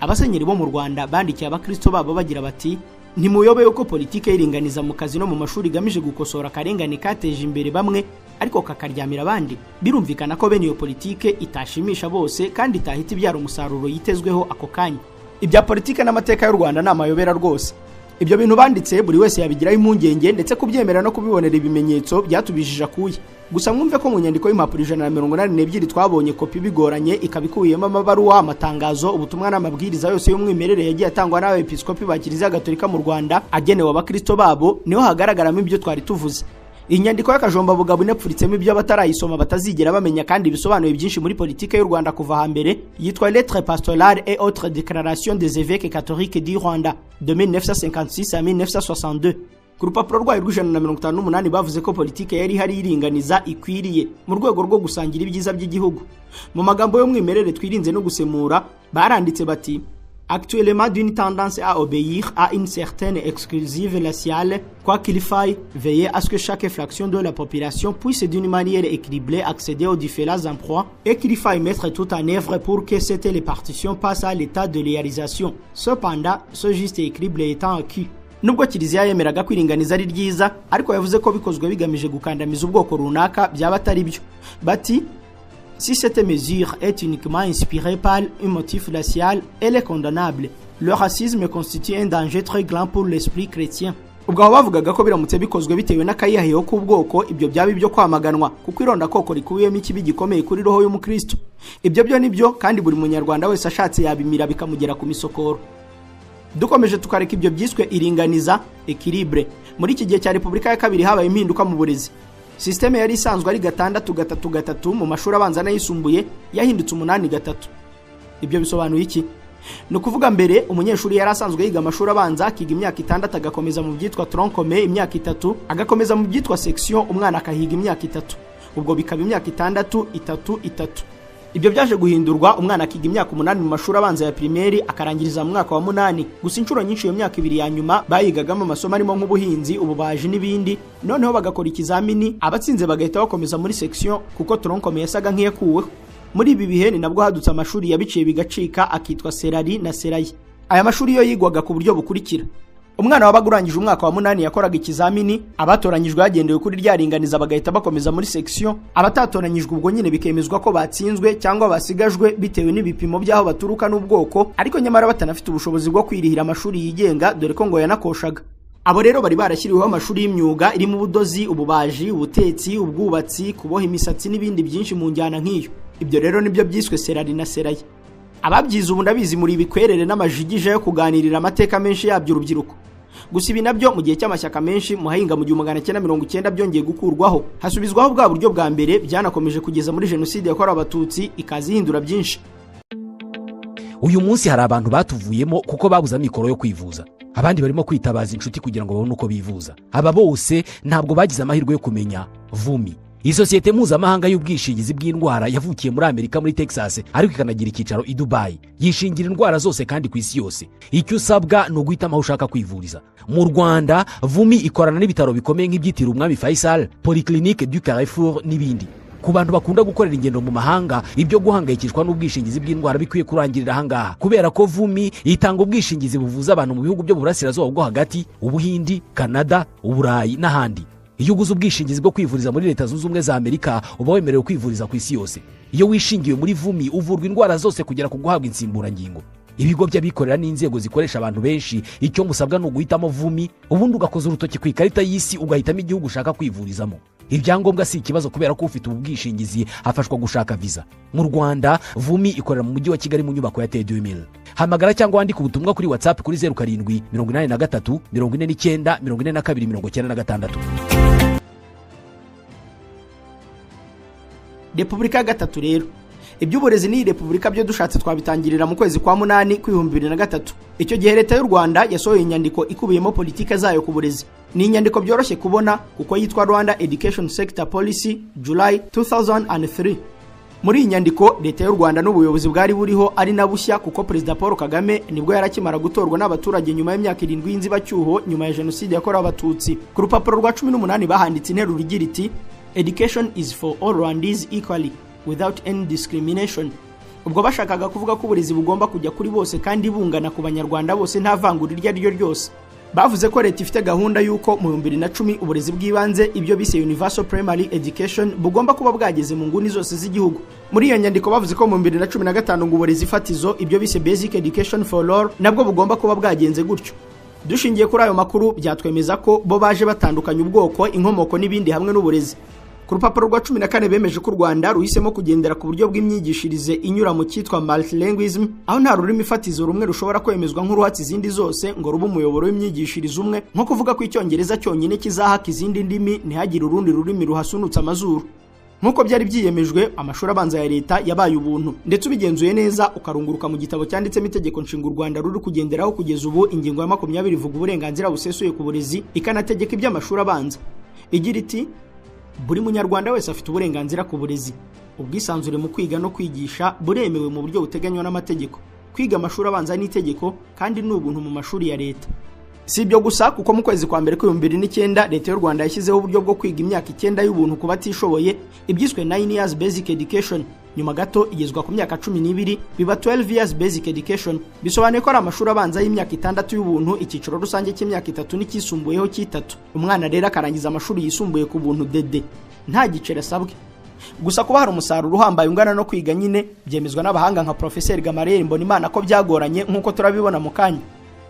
"Abasenyeri bo mu Rwanda bandikiye abakristo babo bagira bati: ntimuyobe yuko politike y'iringaniza mu kazi no mu mashuri igamije gukosora akarengane kateje imbere bamwe ariko kakaryamira abandi. Birumvikana ko bene iyo politike itashimisha bose kandi itahita ibyara umusaruro yitezweho ako kanya." Ibya politike n'amateka y'u Rwanda ni amayobera rwose. Ibyo bintu banditse buri wese yabigiraho impungenge, ndetse kubyemera no kubibonera ibimenyetso byatubijije akuye. Gusa mwumve ko mu nyandiko y'impapuro 182 twabonye kopi bigoranye, ikaba ikubiyemo amabaruwa, amatangazo, ubutumwa n'amabwiriza yose y'umwimerere yagiye atangwa n'abepiskopi ba Kiliziya Gatolika mu Rwanda agenewe abakristo babo, niho hagaragaramo ibyo twari tuvuze. Inyandiko y'akajombabugabo inapfuritsemo ibyo abatarayisoma batazigera bamenya kandi bisobanuye byinshi muri politike y'u Rwanda kuva hambere, yitwa Lettre pastorale et autres déclarations des évêques catholiques du Rwanda de 1956 à 1962. Ku rupapuro rwayo rw'158 bavuze ko politike yari ihari iringaniza ikwiriye mu rwego rwo gusangira ibyiza by'igihugu. Mu magambo y'umwimerere twirinze no gusemura, baranditse bati: "Actuellement d'une tendance à obéir à une certaine exclusive raciale, quoi qu'il faille veiller à ce que chaque fraction de la population puisse d'une manière équilibrée accéder aux différents emplois et qu'il faille mettre tout en œuvre pour que cette répartition passe à l'état de réalisation. Cependant, ce juste équilibre étant acquis." Nubwo Kiliziya yemeraga kwiringaniza ari ryiza, ariko yavuze ko bikozwe bigamije gukandamiza ubwoko runaka byaba atari byo. Bati: "Si cette mesure est uniquement inspirée par un motif racial, elle est condamnable. Le racisme constitue un danger très grand pour l'esprit chrétien." Ubwo aho bavugaga ko biramutse bikozwe bitewe n'akayihahiho k'ubwoko, ibyo byaba ibyo kwamaganwa, kuko irondakoko rikubiyemo ikibi gikomeye kuri roho y'umukristo. Ibyo byo nibyo, kandi buri munyarwanda wese ashatse yabimira bikamugera ku misokoro. Dukomeje tukareka ibyo byiswe iringaniza, équilibre, muri iki gihe cya Repubulika ya kabiri habaye impinduka mu burezi. Système yari isanzwe ari 6-3-3 mu mashuri abanza n'ayisumbuye yahindutse 8-3. Ibyo bisobanuye iki? Ni ukuvuga mbere umunyeshuri yari asanzwe yiga amashuri abanza, akiga imyaka 6, agakomeza mu byitwa tronc commun imyaka 3, agakomeza mu byitwa section, umwana akahiga imyaka 3, ubwo bikaba imyaka 6 3 3. Ibyo byaje guhindurwa, umwana akiga imyaka 8 mu mashuri abanza ya primaire, akarangiriza mu mwaka wa 8. Gusa inshuro nyinshi iyo myaka 2 ya nyuma bayigagamo amasomo arimo nk'ubuhinzi, ububaji n'ibindi, noneho bagakora ikizamini, abatsinze bagahita bakomeza muri section, kuko tronc commun yasaga nk'iyakuweho. Muri ibi bihe ni nabwo hadutse amashuri yabiciye bigacika, akitwa Serari na Serayi. Aya mashuri yo yigwaga ku buryo bukurikira: umwana wabaga urangije umwaka wa 8 yakoraga ikizamini, abatoranyijwe hagendewe kuri rya ringaniza bagahita bakomeza muri section, abatatoranyijwe ubwo nyine bikemezwa ko batsinzwe cyangwa basigajwe bitewe n'ibipimo by'aho baturuka n'ubwoko, ariko nyamara batanafite ubushobozi bwo kwirihira amashuri yigenga, dore ko ngo yanakoshaga. Abo rero bari barashyiriweho amashuri y'imyuga irimo ubudozi, ububaji, ubutetsi, ubwubatsi, kuboha imisatsi n'ibindi byinshi mu njyana nk'iyo. Ibyo rero nibyo byiswe Serari na Serayi. Ababyize ubu ndabizi muri ibikwerere n'amajigija yo kuganirira amateka menshi yabyo urubyiruko. Gusa ibi nabyo mu gihe cy'amashyaka menshi muhahinga mu 1990 byongeye gukurwaho, hasubizwaho bwa buryo bwa mbere byanakomeje kugeza muri jenoside yakorewe Abatutsi, ikaza ihindura byinshi. Uyu munsi hari abantu batuvuyemo kuko babuze amikoro yo kwivuza, abandi barimo kwitabaza inshuti kugira ngo babone uko bivuza. Aba bose ntabwo bagize amahirwe yo kumenya Vumi, isosiyete mpuzamahanga y'ubwishingizi bw'indwara yavukiye muri Amerika, muri Texas, ariko ikanagira icyicaro i Dubayi. Yishingira indwara zose kandi ku isi yose. Icyo usabwa ni uguhitamo aho ushaka kwivuriza. Mu Rwanda, Vumi ikorana n'ibitaro bikomeye nk'ibyitiriwe Umwami Faisal, Polyclinique du Carrefour n'ibindi. Ku bantu bakunda gukorera ingendo mu mahanga, ibyo guhangayikishwa n'ubwishingizi bw'indwara bikwiye kurangirira ahangaha, kubera ko Vumi itanga ubwishingizi buvuza abantu mu bihugu byo mu Burasirazuba bwo hagati, Ubuhindi, Kanada, Uburayi n'ahandi. Iyo uguze ubwishingizi bwo kwivuriza muri Leta Zunze Ubumwe za Amerika, uba wemerewe kwivuriza ku isi yose. Iyo wishingiwe muri Vumi, uvurwa indwara zose kugera ku guhabwa insimburangingo. Ibigo by'abikorera n'inzego zikoresha abantu benshi, icyo musabwa ni uguhitamo Vumi, ubundi ugakoza urutoki ku ikarita y'isi, ugahitamo igihugu ushaka kwivurizamo. Ibyangombwa si ikibazo, kubera ko ufite ubu bwishingizi afashwa gushaka viza. Mu Rwanda, Vumi ikorera mu mujyi wa Kigali mu nyubako ya T2000. Hamagara cyangwa wandike ubutumwa kuri WhatsApp kuri 07 83 49 42 96. Repubulika ya gatatu rero, iby'uburezi n'iyi repubulika byo dushatse twabitangirira mu kwezi kwa 8 2003. Icyo gihe Leta y'u Rwanda yasohoye inyandiko ikubiyemo politike zayo ku burezi. Ni inyandiko byoroshye kubona kuko yitwa Rwanda Education Sector Policy July 2003. Muri iyi nyandiko Leta y'u Rwanda n'ubuyobozi bwari buriho ari na bushya, kuko Perezida Paul Kagame nibwo yarakimara gutorwa n'abaturage nyuma y'imyaka 7 y'inzibacyuho nyuma ya jenoside yakorewe Abatutsi. Ku rupapuro rwa 18 bahanditse interuro igira iti: "Education is for all Rwandese equally without any discrimination." Ubwo bashakaga kuvuga ko uburezi bugomba kujya kuri bose kandi bungana ku banyarwanda bose, nta vangura iryo ari ryo ryose. Bavuze ko leta ifite gahunda y'uko mu 2010 uburezi bw'ibanze, ibyo bise universal primary education, bugomba kuba bwageze mu nguni zose z'igihugu. Muri iyo nyandiko bavuze ko mu 2015 ngo uburezi fatizo, ibyo bise basic education for all, nabwo bugomba kuba bwagenze gutyo. Dushingiye kuri ayo makuru, byatwemeza ko bo baje batandukanya ubwoko, inkomoko n'ibindi hamwe n'uburezi. Ku rupapuro rwa 14 bemeje ko u Rwanda ruhisemo kugendera ku buryo bw'imyigishirize inyura mu cyitwa multilingualism, aho nta rurimi fatizo rumwe rushobora kwemezwa nk'uruhatsi izindi zose ngo rube umuyoboro w'imyigishirize umwe, nko kuvuga ko Icyongereza cyonyine kizahaka izindi ndimi ntihagire urundi rurimi ruhasunutse amazuru. Nk'uko byari byiyemejwe, amashuri abanza ya leta yabaye ubuntu, ndetse ubigenzuye neza ukarunguruka mu gitabo cyanditsemo itegeko nshinga u Rwanda ruri kugenderaho kugeza ubu, ingingo ya 20 ivuga uburenganzira busesuye ku burezi, ikanategeka iby'amashuri abanza. Igira iti: buri munyarwanda wese afite uburenganzira ku burezi. Ubwisanzure mu kwiga no kwigisha buremewe mu buryo buteganywa n'amategeko. Kwiga amashuri abanza ni itegeko kandi ni ubuntu mu mashuri ya leta. Si ibyo gusa, kuko mu kwezi kwa mbere 2009 leta y'u Rwanda yashyizeho uburyo bwo kwiga imyaka 9 y'ubuntu ku batishoboye, ibyiswe 9 years basic education. Nyuma gato igezwa ku myaka 12 biba 12 years basic education. Bisobanuye ko ari amashuri abanza y'imyaka 6 y'ubuntu, icyiciro rusange cy'imyaka 3 n'icyisumbuyeho cy'itatu. Umwana rero akarangiza amashuri yisumbuye ku buntu dede, nta giceri asabwe. Gusa kuba hari umusaruro uhambaye ungana no kwiga nyine byemezwa n'abahanga nka Professor Gamariel Mbonimana ko byagoranye, nk'uko turabibona mu kanya.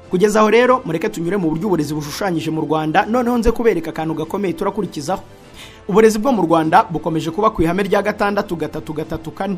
Kugeza aho rero mureke tunyure mu buryo uburezi bushushanyije mu Rwanda, noneho nze kubereka akantu gakomeye turakurikizaho. Uburezi bwo mu Rwanda bukomeje kuba ku ihame rya 6 3 3 4.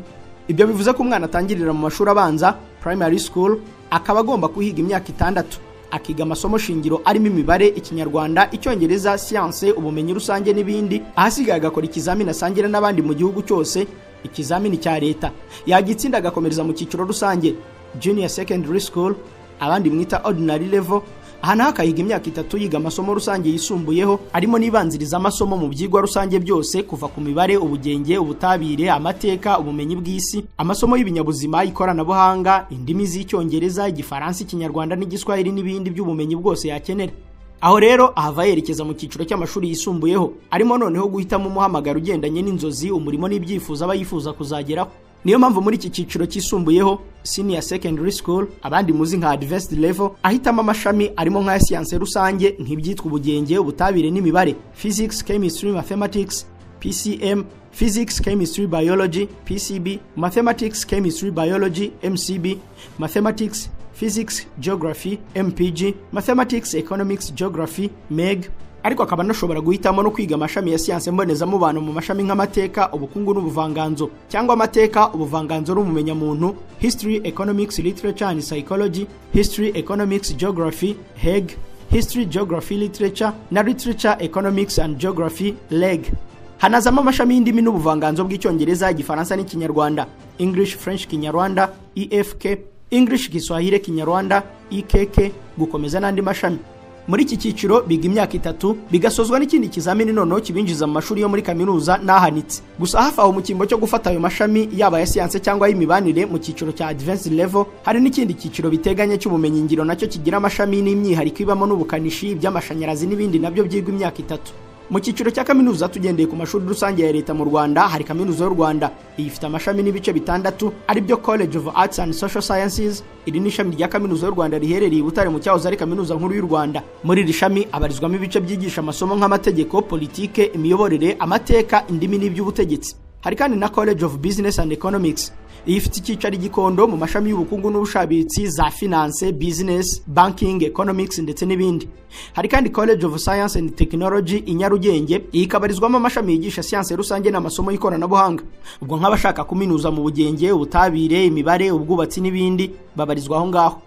Ibyo bivuze ko umwana atangirira mu mashuri abanza primary school akaba agomba kuhiga imyaka 6, akiga amasomo shingiro arimo imibare, Ikinyarwanda, Icyongereza, siyanse, ubumenyi rusange n'ibindi. Ahasigaye agakora ikizamini asangira n'abandi mu gihugu cyose, ikizamini cya leta. Yagitsinda agakomereza mu cyiciro rusange junior secondary school, abandi mwita ordinary level. Aha naho akayiga imyaka 3 yiga amasomo rusange yisumbuyeho, arimo n'ibanziriza amasomo mu byigwa rusange byose, kuva ku mibare, ubugenge, ubutabire, amateka, ubumenyi bw'isi, amasomo y'ibinyabuzima, ikoranabuhanga, indimi z'Icyongereza, Igifaransa, Ikinyarwanda n'Igiswahili n'ibindi by'ubumenyi bwose yakenera. Aho rero ahava yerekeza mu cyiciro cy'amashuri yisumbuyeho, arimo noneho guhitamo umuhamagaro ugendanye n'inzozi, umurimo n'ibyifuzo aba yifuza kuzageraho. Niyo mpamvu muri iki cyiciro cyisumbuyeho senior secondary school, abandi muzi nka advanced level, ahitamo amashami arimo nk'aya siyanse rusange nk'ibyitwa ubugenge, ubutabire n'imibare, physics, chemistry, mathematics, PCM, physics, chemistry, biology, PCB, mathematics, chemistry, biology, MCB, mathematics, physics, geography, MPG, mathematics, economics, geography, MEG. Ariko akaba anashobora guhitamo no kwiga amashami ya siyanse mbonezamubano mu mashami nk'amateka, ubukungu n'ubuvanganzo, cyangwa amateka, ubuvanganzo n'ubumenyamuntu, history, economics, literature and psychology, history, economics, geography, HEG, history, geography, literature na literature, economics and geography, LEG. Hanazamo amashami y'indimi n'ubuvanganzo bw'Icyongereza, Igifaransa n'Ikinyarwanda, English, French, Kinyarwanda, EFK, English, Kiswahili, Kinyarwanda, EKK, gukomeza n'andi mashami. Muri iki cyiciro biga imyaka 3, bigasozwa n'ikindi kizamini noneho kibinjiza mu mashuri yo muri kaminuza n'ahanitse. Gusa hafi aho mu cyimbo cyo gufata ayo mashami yaba ya siyanse cyangwa y'imibanire mu cyiciro cya advanced level, hari n'ikindi cyiciro biteganye cy'ubumenyingiro nacyo kigira amashami n'imyihariko ibamo n'ubukanishi, iby'amashanyarazi n'ibindi, nabyo byigwa imyaka 3. Mu cyiciro cya kaminuza tugendeye ku mashuri rusange ya leta mu Rwanda, hari kaminuza y'u Rwanda. Iyi ifite amashami n'ibice 6, ari byo College of Arts and Social Sciences. Iri ni ishami rya kaminuza y'u Rwanda riherereye i Butare mu cyahoze ari kaminuza nkuru y'u Rwanda. Muri iri shami abarizwamo ibice byigisha amasomo nk'amategeko, politike, imiyoborere, amateka, indimi n'iby'ubutegetsi. Hari kandi na College of Business and Economics. Iyi ifite icyicaro i Gikondo mu mashami y'ubukungu n'ubushabitsi, za finance, business, banking, economics ndetse n'ibindi. Hari kandi College of Science and Technology i Nyarugenge. Iyi ikabarizwamo amashami yigisha siyanse rusange n'amasomo y'ikoranabuhanga. Ubwo nk'abashaka kuminuza mu bugenge, ubutabire, imibare, ubwubatsi n'ibindi babarizwa aho ngaho.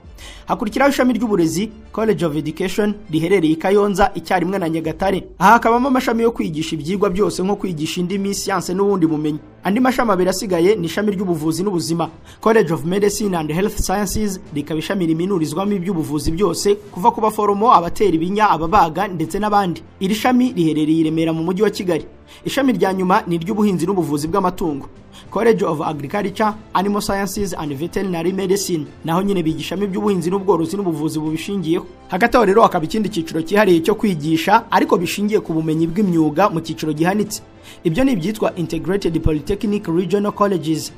Hakurikiraho ishami ry'uburezi College of Education riherereye i Kayonza icyarimwe na Nyagatare. Aha hakabamo amashami yo kwigisha ibyigwa byose nko kwigisha indimi, siyanse n'ubundi bumenyi. Andi mashami abiri asigaye ni ishami ry'ubuvuzi n'ubuzima College of Medicine and Health Sciences, rikaba ishami riminurizwamo iby'ubuvuzi byose, kuva ku baforomo, abatera ibinya, ababaga ndetse n'abandi. Iri shami riherereye i Remera mu mujyi wa Kigali. Ishami rya nyuma ni iry'ubuhinzi n'ubuvuzi bw'amatungo College of Agriculture, Animal Sciences and Veterinary Medicine. Naho nyine bigishamo iby'ubuhinzi n'ubworozi n'ubuvuzi bubishingiyeho. Hagati aho rero hakaba ikindi cyiciro cyihariye cyo kwigisha ariko bishingiye ku bumenyi bw'imyuga mu cyiciro gihanitse. Ibyo ni ibyitwa Integrated Polytechnic Regional Colleges,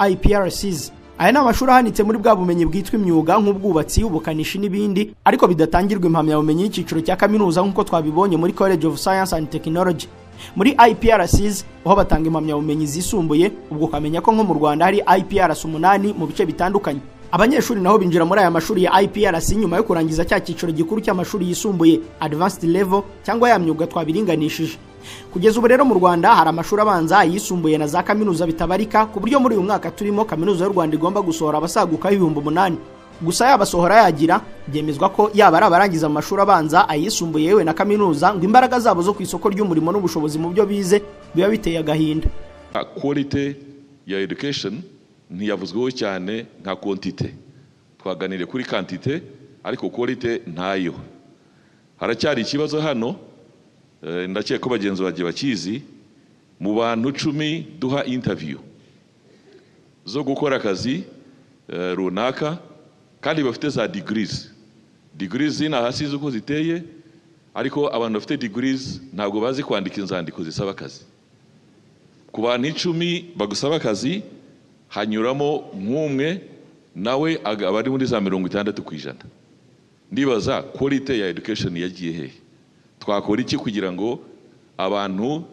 IPRCs. Aya ni amashuri ahanitse muri bwa bumenyi bwitwa imyuga nk'ubwubatsi, ubukanishi n'ibindi, ariko bidatangirwa impamyabumenyi y'icyiciro cya kaminuza nk'uko twabibonye muri College of Science and Technology. Muri IPRCs aho batanga impamyabumenyi zisumbuye. Ubwo ukamenya ko nko mu Rwanda hari IPRC 8 mu bice bitandukanye. Abanyeshuri naho binjira muri aya mashuri ya IPRC nyuma yo kurangiza cya cyiciro gikuru cy'amashuri yisumbuye advanced level, cyangwa ya myuga twabiringanishije. Kugeza ubu rero mu Rwanda hari amashuri abanza, ayisumbuye na za kaminuza bitabarika, ku buryo muri uyu mwaka turimo Kaminuza y'u Rwanda igomba gusohora abasaguka 8000. Gusa yabasohora yagira byemezwa ko yaba ari abarangiza mu mashuri abanza, ayisumbuye yewe na kaminuza, ngo imbaraga zabo zo ku isoko ry'umurimo n'ubushobozi mu byo bize biba biteye agahinda. Quality ya education ntiyavuzweho cyane nka quantity. Twaganiriye kuri quantity ariko quality ntayo. Haracyari ikibazo hano, ndakeka ko bagenzi bagiye bakizi, mu bantu 10 duha interview zo gukora akazi runaka kandi bafite za degrees. Degrees zina hasi uko ziteye, ariko abantu bafite degrees ntabwo bazi kwandika inzandiko zisaba akazi. Ku bantu 10 bagusaba akazi hanyuramo nk'umwe, nawe aba ari muri za 60%. Ndibaza quality ya education yagiye hehe? Twakora iki kugira ngo abantu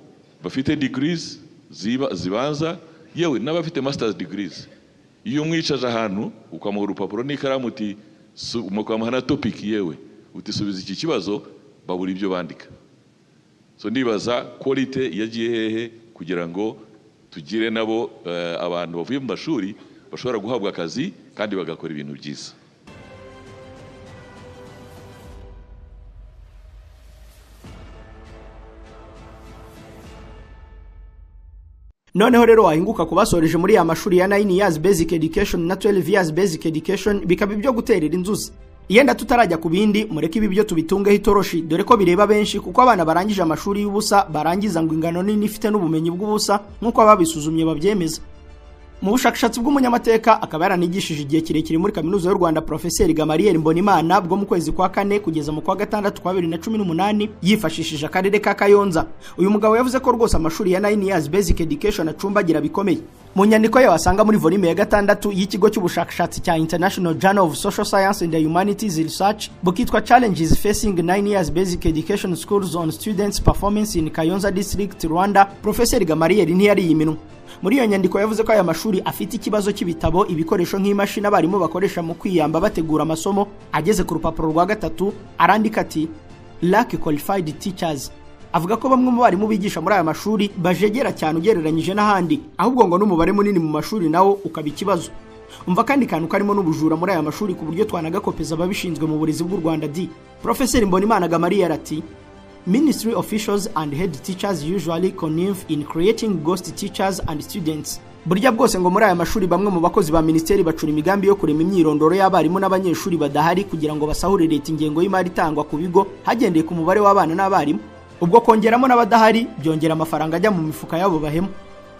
bafite degrees zibanza, yewe n'abafite masters degrees, iyo umwicaje ahantu ukamuha urupapuro n'ikaramu uti ukamuha na topic, yewe utisubiza iki kibazo, babura ibyo bandika. So ndibaza quality yagiye hehe kugira ngo tugire nabo abantu bavuye mu mashuri bashobora guhabwa akazi kandi bagakora ibintu byiza. Noneho rero wahinguka kubasoreje muri ya mashuri ya 9 years basic education na 12 years basic education, bikaba ibyo guterera inzuzi. Yenda tutarajya ku bindi, mureke ibi byo tubitungeho itoroshi, dore ko bireba benshi, kuko abana barangije amashuri y'ubusa barangiza ngo ingano nini ifite n'ubumenyi bw'ubusa, nk'uko ababisuzumye babyemeza. Mu bushakashatsi bw'umunyamateka akaba yaranigishije igihe kirekire muri Kaminuza y'u Rwanda, Professor Gamariel Mbonimana, bwo mu kwezi kwa 4 kugeza mu kwa 6 kwa 2018, yifashishije akarere ka Kayonza. Uyu mugabo yavuze ko rwose amashuri ya 9 years basic education acumbagira bikomeye. Mu nyandiko ye wasanga muri volume ya 6 y'ikigo cy'ubushakashatsi cya International Journal of Social Science and Humanities Research, bukitwa Challenges Facing 9 Years Basic Education Schools on Students Performance in Kayonza District, Rwanda, Professor Gamariel ntiyari iminwa. Muri iyo nyandiko yavuze ko aya mashuri afite ikibazo cy'ibitabo, ibikoresho nk'imashini abarimu bakoresha mu kwiyamba bategura amasomo. Ageze ku rupapuro rwa 3 arandika ati lack qualified teachers. Avuga ko bamwe mu barimu bigisha muri aya mashuri bajegera cyane ugereranyije n'ahandi, ahubwo ngo n'umubare munini mu mashuri nawo ukaba ikibazo. Umva kandi kantu karimo n'ubujura muri aya mashuri ku buryo twanagakopeza ababishinzwe mu burezi bw'u Rwanda di. Professor Mbonimana Gamariel ati Ministry officials and head teachers usually connive in creating ghost teachers and students. Burya bwose ngo muri aya mashuri bamwe mu bakozi ba ministeri bacura imigambi yo kurema imyirondoro y'abarimu n'abanyeshuri badahari kugira ngo basahure leta ingengo y'imari itangwa ku bigo hagendeye ku mubare w'abana n'abarimu. Ubwo kongeramo n'abadahari byongera amafaranga ajya mu mifuka yabo bahema.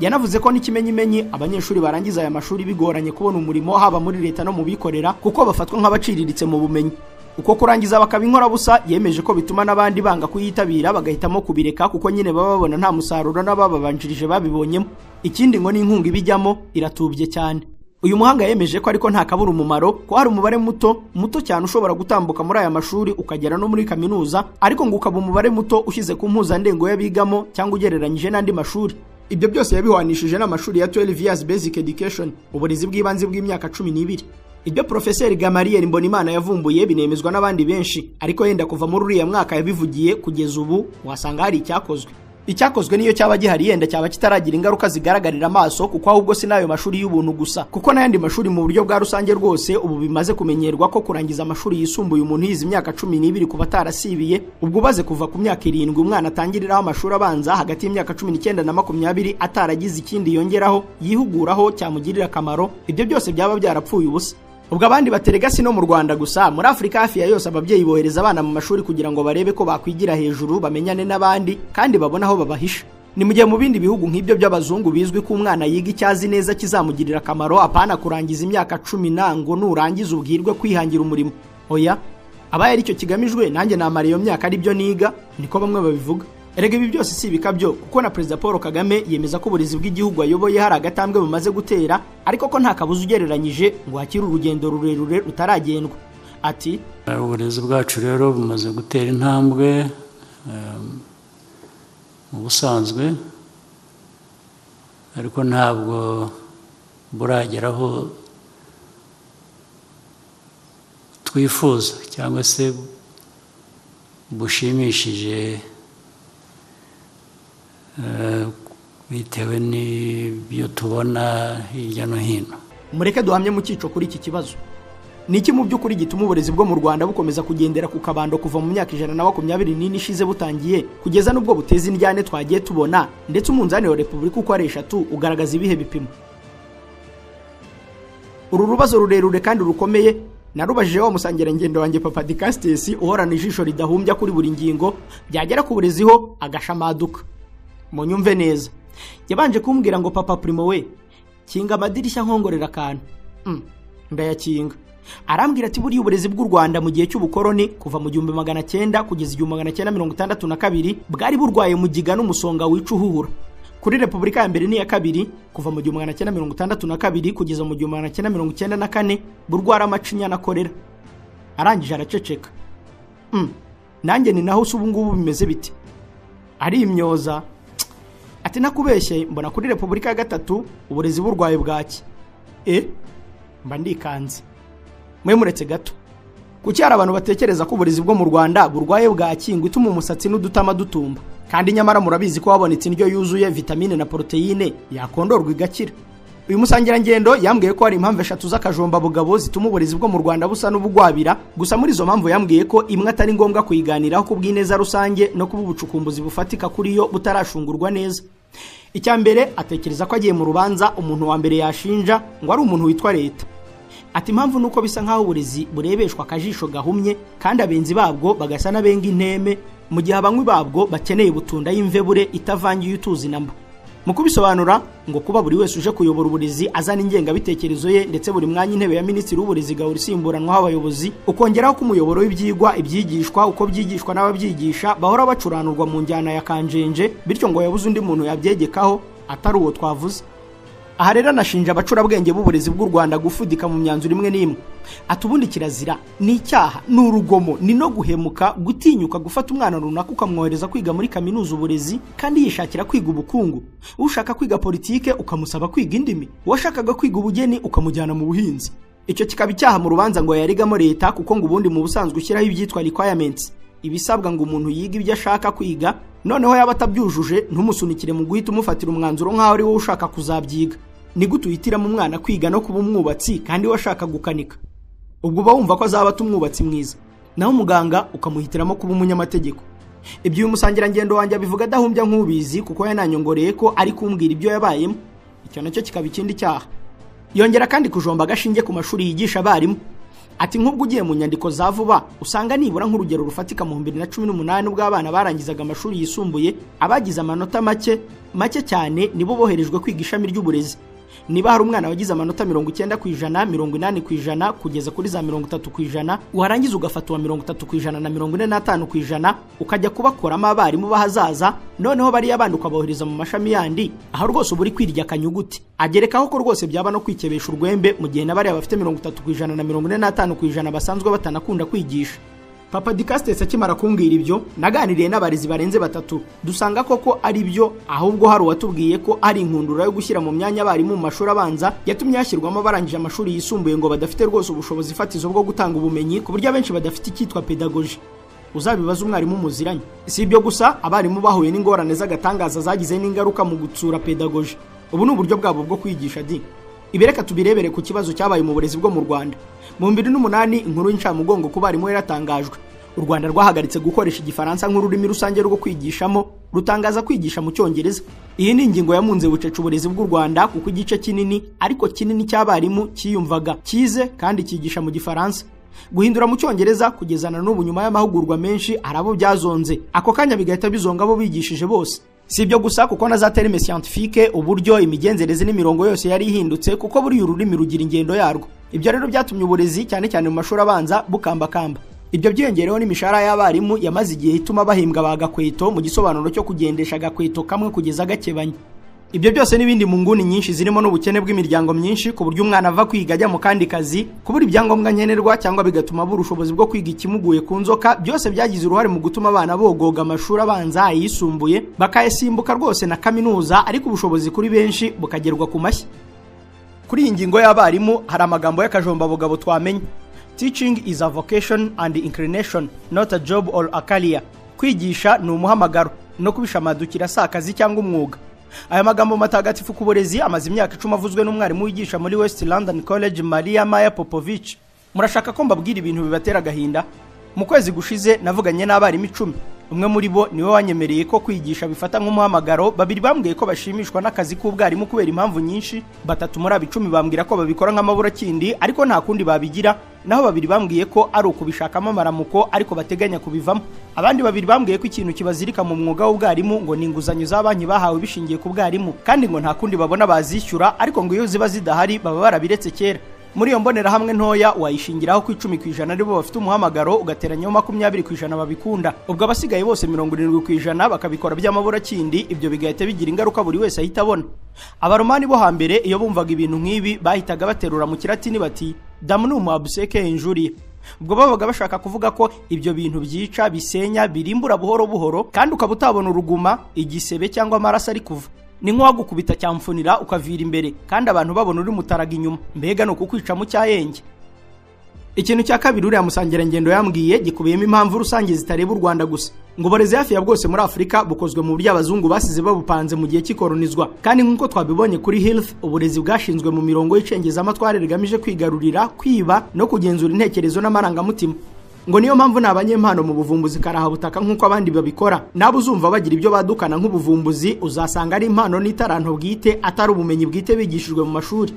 Yanavuze ko n'ikimenyimenyi abanyeshuri barangiza aya mashuri bigoranye kubona umurimo haba muri leta no mu bikorera, kuko bafatwa nk'abaciriritse mu bumenyi. Uko kurangiza bakaba inkorabusa, yemeje ko bituma n'abandi banga kuyitabira bagahitamo kubireka, kuko nyine baba babona nta musaruro n'abababanjirije babibonyemo. Ikindi ngo n'inkunga ibijyamo iratubye cyane. Uyu muhanga yemeje ko ariko nta kabura umumaro, ko hari umubare muto muto cyane ushobora gutambuka muri aya mashuri ukagera no muri kaminuza, ariko ngo ukaba umubare muto ushyize ku mpuzandengo y'abigamo cyangwa ugereranyije n'andi mashuri. Ibyo byose yabihwanishije n'amashuri ya 12 years basic education, uburezi bw'ibanze bw'imyaka 12. Ibyo Professor Gamariel Mbonimana yavumbuye binemezwa n'abandi benshi, ariko yenda kuva muri uriya mwaka yabivugiye kugeza ubu wasanga hari icyakozwe. Icyakozwe niyo cyaba gihari yenda cyaba kitaragira ingaruka zigaragarira amaso, kuko ahubwo si nayo mashuri y'ubuntu gusa, kuko n'ayandi mashuri mu buryo bwa rusange rwose ubu bimaze kumenyerwa ko kurangiza amashuri yisumbuye umuntu yize imyaka 12 kuba atarasibiye, ubwo ubaze kuva ku myaka 7 umwana atangiriraho amashuri abanza hagati y'imyaka 19 na 20 ataragize ikindi yongeraho yihuguraho cyamugirira akamaro, ibyo byose byaba byarapfuye ubusa. Ubwo abandi baterega si no mu Rwanda gusa, muri Afrika hafi ya yose ababyeyi bohereza abana mu mashuri kugira ngo barebe ko bakwigira hejuru, bamenyane n'abandi kandi babone aho babahisha. Ni mu gihe mu bindi bihugu nk'ibyo by'abazungu bizwi ko umwana yiga icyazi neza kizamugirira akamaro, apana kurangiza imyaka 10 nango nurangiza ubwirwe kwihangira umurimo. Oya, abaye aricyo kigamijwe nanjye namara iyo myaka ari byo niga, niko bamwe babivuga. Erega ibi byose si ibikabyo, kuko na Perezida Paul Kagame yemeza ko uburezi bw'igihugu ayoboye hari agatambwe bumaze gutera, ariko ko nta kabuza ugereranyije ngo hakiri urugendo rurerure rutaragendwa. Ati uburezi bwacu rero bumaze gutera intambwe mu busanzwe, ariko ntabwo burageraho twifuza cyangwa se bushimishije Bitewe n'ibyo tubona hirya no hino. Mureke duhamye mu cyico kuri iki kibazo. Ni iki mu by'ukuri gituma uburezi bwo mu Rwanda bukomeza kugendera ku kabando kuva mu myaka 124 ishize butangiye, kugeza n'ubwo buteza indyane twagiye tubona, ndetse umunzani wa Repubulika uko ari eshatu ugaragaza ibihe bipimo? Uru rubazo rurerure kandi rukomeye narubajije wa musangirangendo wanjye Papa Dicastes, uhorana ijisho ridahumbya kuri buri ngingo, byagera ku burezi ho agashamaduka. Munyumve neza, yabanje kumbwira ngo: "Papa Primo we, kinga amadirishya nkongorera akantu." Ndayakinga. Arambwira ati: "Buriya uburezi bw'u Rwanda mu gihe cy'ubukoroni, kuva mu 1900 kugeza 1962, bwari burwaye mugiga n'umusonga wica uhuhura. Kuri Repubulika ya mbere n'iya kabiri, kuva mu 1962 kugeza mu 1994, burwara amacinya na korera." Arangije araceceka. Nanjye ni naho se ubu ngubu bimeze biti? Ari imyoza ati: "Nakubeshye, mbona kuri Repubulika ya gatatu uburezi burwaye bwaki." Mba ndikanze. Mwe muretse gato, kuki hari abantu batekereza ko uburezi bwo mu Rwanda burwaye bwaki ngo ituma umusatsi n'udutama dutumba, kandi nyamara murabizi ko habonetse indyo yuzuye vitamine na poroteyine yakondorwa igakira? Uyu musangirangendo yambwiye ko hari impamvu eshatu z'akajomba bugabo zituma uburezi bwo mu Rwanda busa n'ubugwabira. Gusa muri izo mpamvu yambwiye ko imwe atari ngombwa kuyiganiraho ku bw'ineza rusange no kuba ubucukumbuzi bufatika kuri yo butarashungurwa neza. Icya mbere, atekereza ko agiye mu rubanza umuntu wa mbere yashinja ngo ari umuntu witwa Leta. Ati: "Impamvu nuko bisa nk'aho uburezi burebeshwa akajisho gahumye, kandi abenzi babwo bagasa n'abenga inteme, mu gihe abanywi babwo bakeneye butunda y'imvebure itavangiye utuzi namba." Mu kubisobanura, ngo kuba buri wese uje kuyobora uburezi azana ingengabitekerezo ye, ndetse buri mwanya intebe ya minisitiri w'uburezi igahora isimburanwaho abayobozi, ukongeraho ko umuyoboro w'ibyigwa, ibyigishwa, uko byigishwa n'ababyigisha bahora bacuranurwa mu njyana ya kanjenje, bityo ngo yabuze undi muntu yabyegekaho atari uwo twavuze. Aha rero anashinja abacurabwenge b'uburezi bw'u Rwanda gufudika mu myanzuro imwe n'imwe. Ati: "Ubundi kirazira, ni icyaha, ni urugomo, ni no guhemuka gutinyuka gufata umwana runaka ukamwohereza kwiga muri kaminuza uburezi kandi yishakira kwiga ubukungu, ushaka kwiga politike ukamusaba kwiga indimi, uwashakaga kwiga ubugeni ukamujyana mu buhinzi." Icyo kikaba icyaha mu rubanza ngo yarigamo Leta, kuko ngo ubundi mu busanzwe ushyiraho ibyitwa requirements, ibisabwa ngo umuntu yige ibyo ashaka kwiga, noneho yaba atabyujuje ntumusunikire mu guhita umufatira umwanzuro nk'aho ari wowe ushaka kuzabyiga. Ni gute uhitiramo umwana kwiga no kuba umwubatsi kandi we ashaka gukanika? Ubwo uba wumva ko azaba umwubatsi mwiza? Naho umuganga ukamuhitiramo kuba umunyamategeko? Ibyo uyu musangirangendo wanjye abivuga adahumbya nk'ubizi, kuko yananyongoreye ko ari kumbwira ibyo yabayemo. Icyo nacyo kikaba ikindi cyaha. Yongera kandi kujomba agashinge ku mashuri yigisha abarimu. Ati: "Nk'ubwo ugiye mu nyandiko za vuba usanga nibura nk'urugero rufatika mu 2018, ubwo abana barangizaga amashuri yisumbuye, abagize amanota make make cyane nibo boherejwe kwiga ishami ry'uburezi. Niba hari umwana wagize amanota 90%, 80% kugeza kuri za 30%, warangiza ugafata uwa 30% na 45% ukajya kubakoramo abarimu b'ahazaza, noneho bariya bandi ukabohereza mu mashami yandi, aho rwose uba uri kwirya akanyuguti." Agerekaho ko rwose byaba no kwikebesha urwembe mu gihe na bariya bafite 30% na 45% basanzwe batanakunda kwigisha. Papa Dicastes akimara kumbwira ibyo, naganiriye n'abarezi barenze batatu, dusanga koko ari byo. Ahubwo hari uwatubwiye ko ari inkundura yo gushyira mu myanya abarimu mu mashuri abanza yatumye hashyirwamo abarangije amashuri yisumbuye ngo badafite rwose ubushobozi fatizo bwo gutanga ubumenyi, ku buryo abenshi badafite icyitwa pedagogy. Uzabibaza umwarimu muziranye. Si ibyo gusa, abarimu bahuye n'ingorane z'agatangaza zagize n'ingaruka mu gutsura pedagogy. Ubu ni uburyo bwabo bwo kwigisha di. Ibi reka tubirebere ku kibazo cyabaye mu burezi bwo mu Rwanda. Mu 2008, inkuru y'incamugongo ku barimu yaratangajwe. U Rwanda rwahagaritse gukoresha Igifaransa nk'ururimi rusange rwo kwigishamo, rutangaza kwigisha mu Cyongereza. Iyi ni ingingo yamunze bucece uburezi bw'u Rwanda, kuko igice kinini, ariko kinini, cy'abarimu cyiyumvaga kize kandi cyigisha mu Gifaransa. Guhindura mu Cyongereza, kugeza na n'ubu nyuma y'amahugurwa menshi, hari abo byazonze ako kanya, bigahita bizonga abo bigishije bose. Si ibyo gusa, kuko na za termes scientifiques, uburyo imigenzereze n'imirongo yose yari ihindutse, kuko buriya ururimi rugira ingendo yarwo. Ibyo rero byatumye uburezi, cyane cyane mu mashuri abanza, bukambakamba. Ibyo byiyongereho n'imishahara y'abarimu yamaze igihe ituma bahembwa ba gakweto, mu gisobanuro cyo kugendesha agakweto kamwe kugeza gakebanye. Ibyo byose n'ibindi mu nguni nyinshi, zirimo n'ubukene bw'imiryango myinshi, ku buryo umwana ava kwiga ajya mu kandi kazi, kubura ibyangombwa nkenerwa cyangwa bigatuma abura ubushobozi bwo kwiga ikimuguye ku nzoka, byose byagize uruhare mu gutuma abana bogoga amashuri abanza, ayisumbuye bakayasimbuka rwose, na kaminuza, ariko ubushobozi kuri benshi bukagerwa ku mashyi. Kuri iyi ngingo y'abarimu hari amagambo y'akajombabugabo twamenye: "Teaching is a vocation and inclination, not a job or a career." Kwigisha ni umuhamagaro. No kubishamadukira si akazi cyangwa umwuga. Aya magambo matagatifu ku burezi amaze imyaka 10 avuzwe n'umwarimu wigisha muri West London College, Maria Maya Popovich. Murashaka ko mbabwira ibintu bibatera agahinda? Mu kwezi gushize navuganye n'abarimu 10. Umwe muri bo niwe wanyemereye ko kwigisha bifata nk'umuhamagaro, 2 bambwiye ko bashimishwa n'akazi k'ubwarimu kubera impamvu nyinshi, 3 muri abo 10 bambwira ko babikora nk'amaburakindi ariko nta kundi babigira, naho 2 bambwiye ko ari ukubishakamo amaramuko ariko bateganya kubivamo. Abandi 2 bambwiye ko ikintu kibazirika mu mwuga w'ubwarimu ngo ni inguzanyo za banki bahawe bishingiye ku bwarimu, kandi ngo nta kundi babona bazishyura, ariko ngo iyo ziba zidahari baba barabiretse kera. Muri iyo mbonerahamwe ntoya wayishingiraho ku 10% aribo bafite umuhamagaro, ugateranyaho 20% babikunda, ubwo abasigaye bose 70% bakabikora by'amaburakindi. Ibyo bigahita bigira ingaruka buri wese ahita abona. Abaromani bo hambere iyo bumvaga ibintu nk'ibi bahitaga baterura mu kilatini bati damnum abseke injuria. Ubwo babaga bashaka kuvuga ko ibyo bintu byica, bisenya, birimbura buhoro buhoro, kandi ukaba utabona uruguma, igisebe cyangwa amaraso ari kuva. Ni nk'uwagukubita cyamfunira ukavira imbere kandi abantu babona uri mutaraga inyuma, mbega ni ukukwica mu cyayenge. Ikintu cya kabiri uriya musangirangendo yambwiye gikubiyemo impamvu rusange zitareba u Rwanda gusa. Ngo uburezi hafi ya bwose muri Afurika bukozwe mu buryo abazungu basize babupanze mu gihe cy'ikoronizwa, kandi nk'uko twabibonye kuri Health, uburezi bwashinzwe mu mirongo y'icengezamatware rigamije kwigarurira, kwiba no kugenzura intekerezo n'amarangamutima. Ngo niyo mpamvu nta banyempano mu buvumbuzi karahabutaka nk'uko abandi babikora. Nabo uzumva bagira ibyo badukana nk'ubuvumbuzi uzasanga ari impano n'itaranto bwite, atari ubumenyi bwite bigishijwe mu mashuri.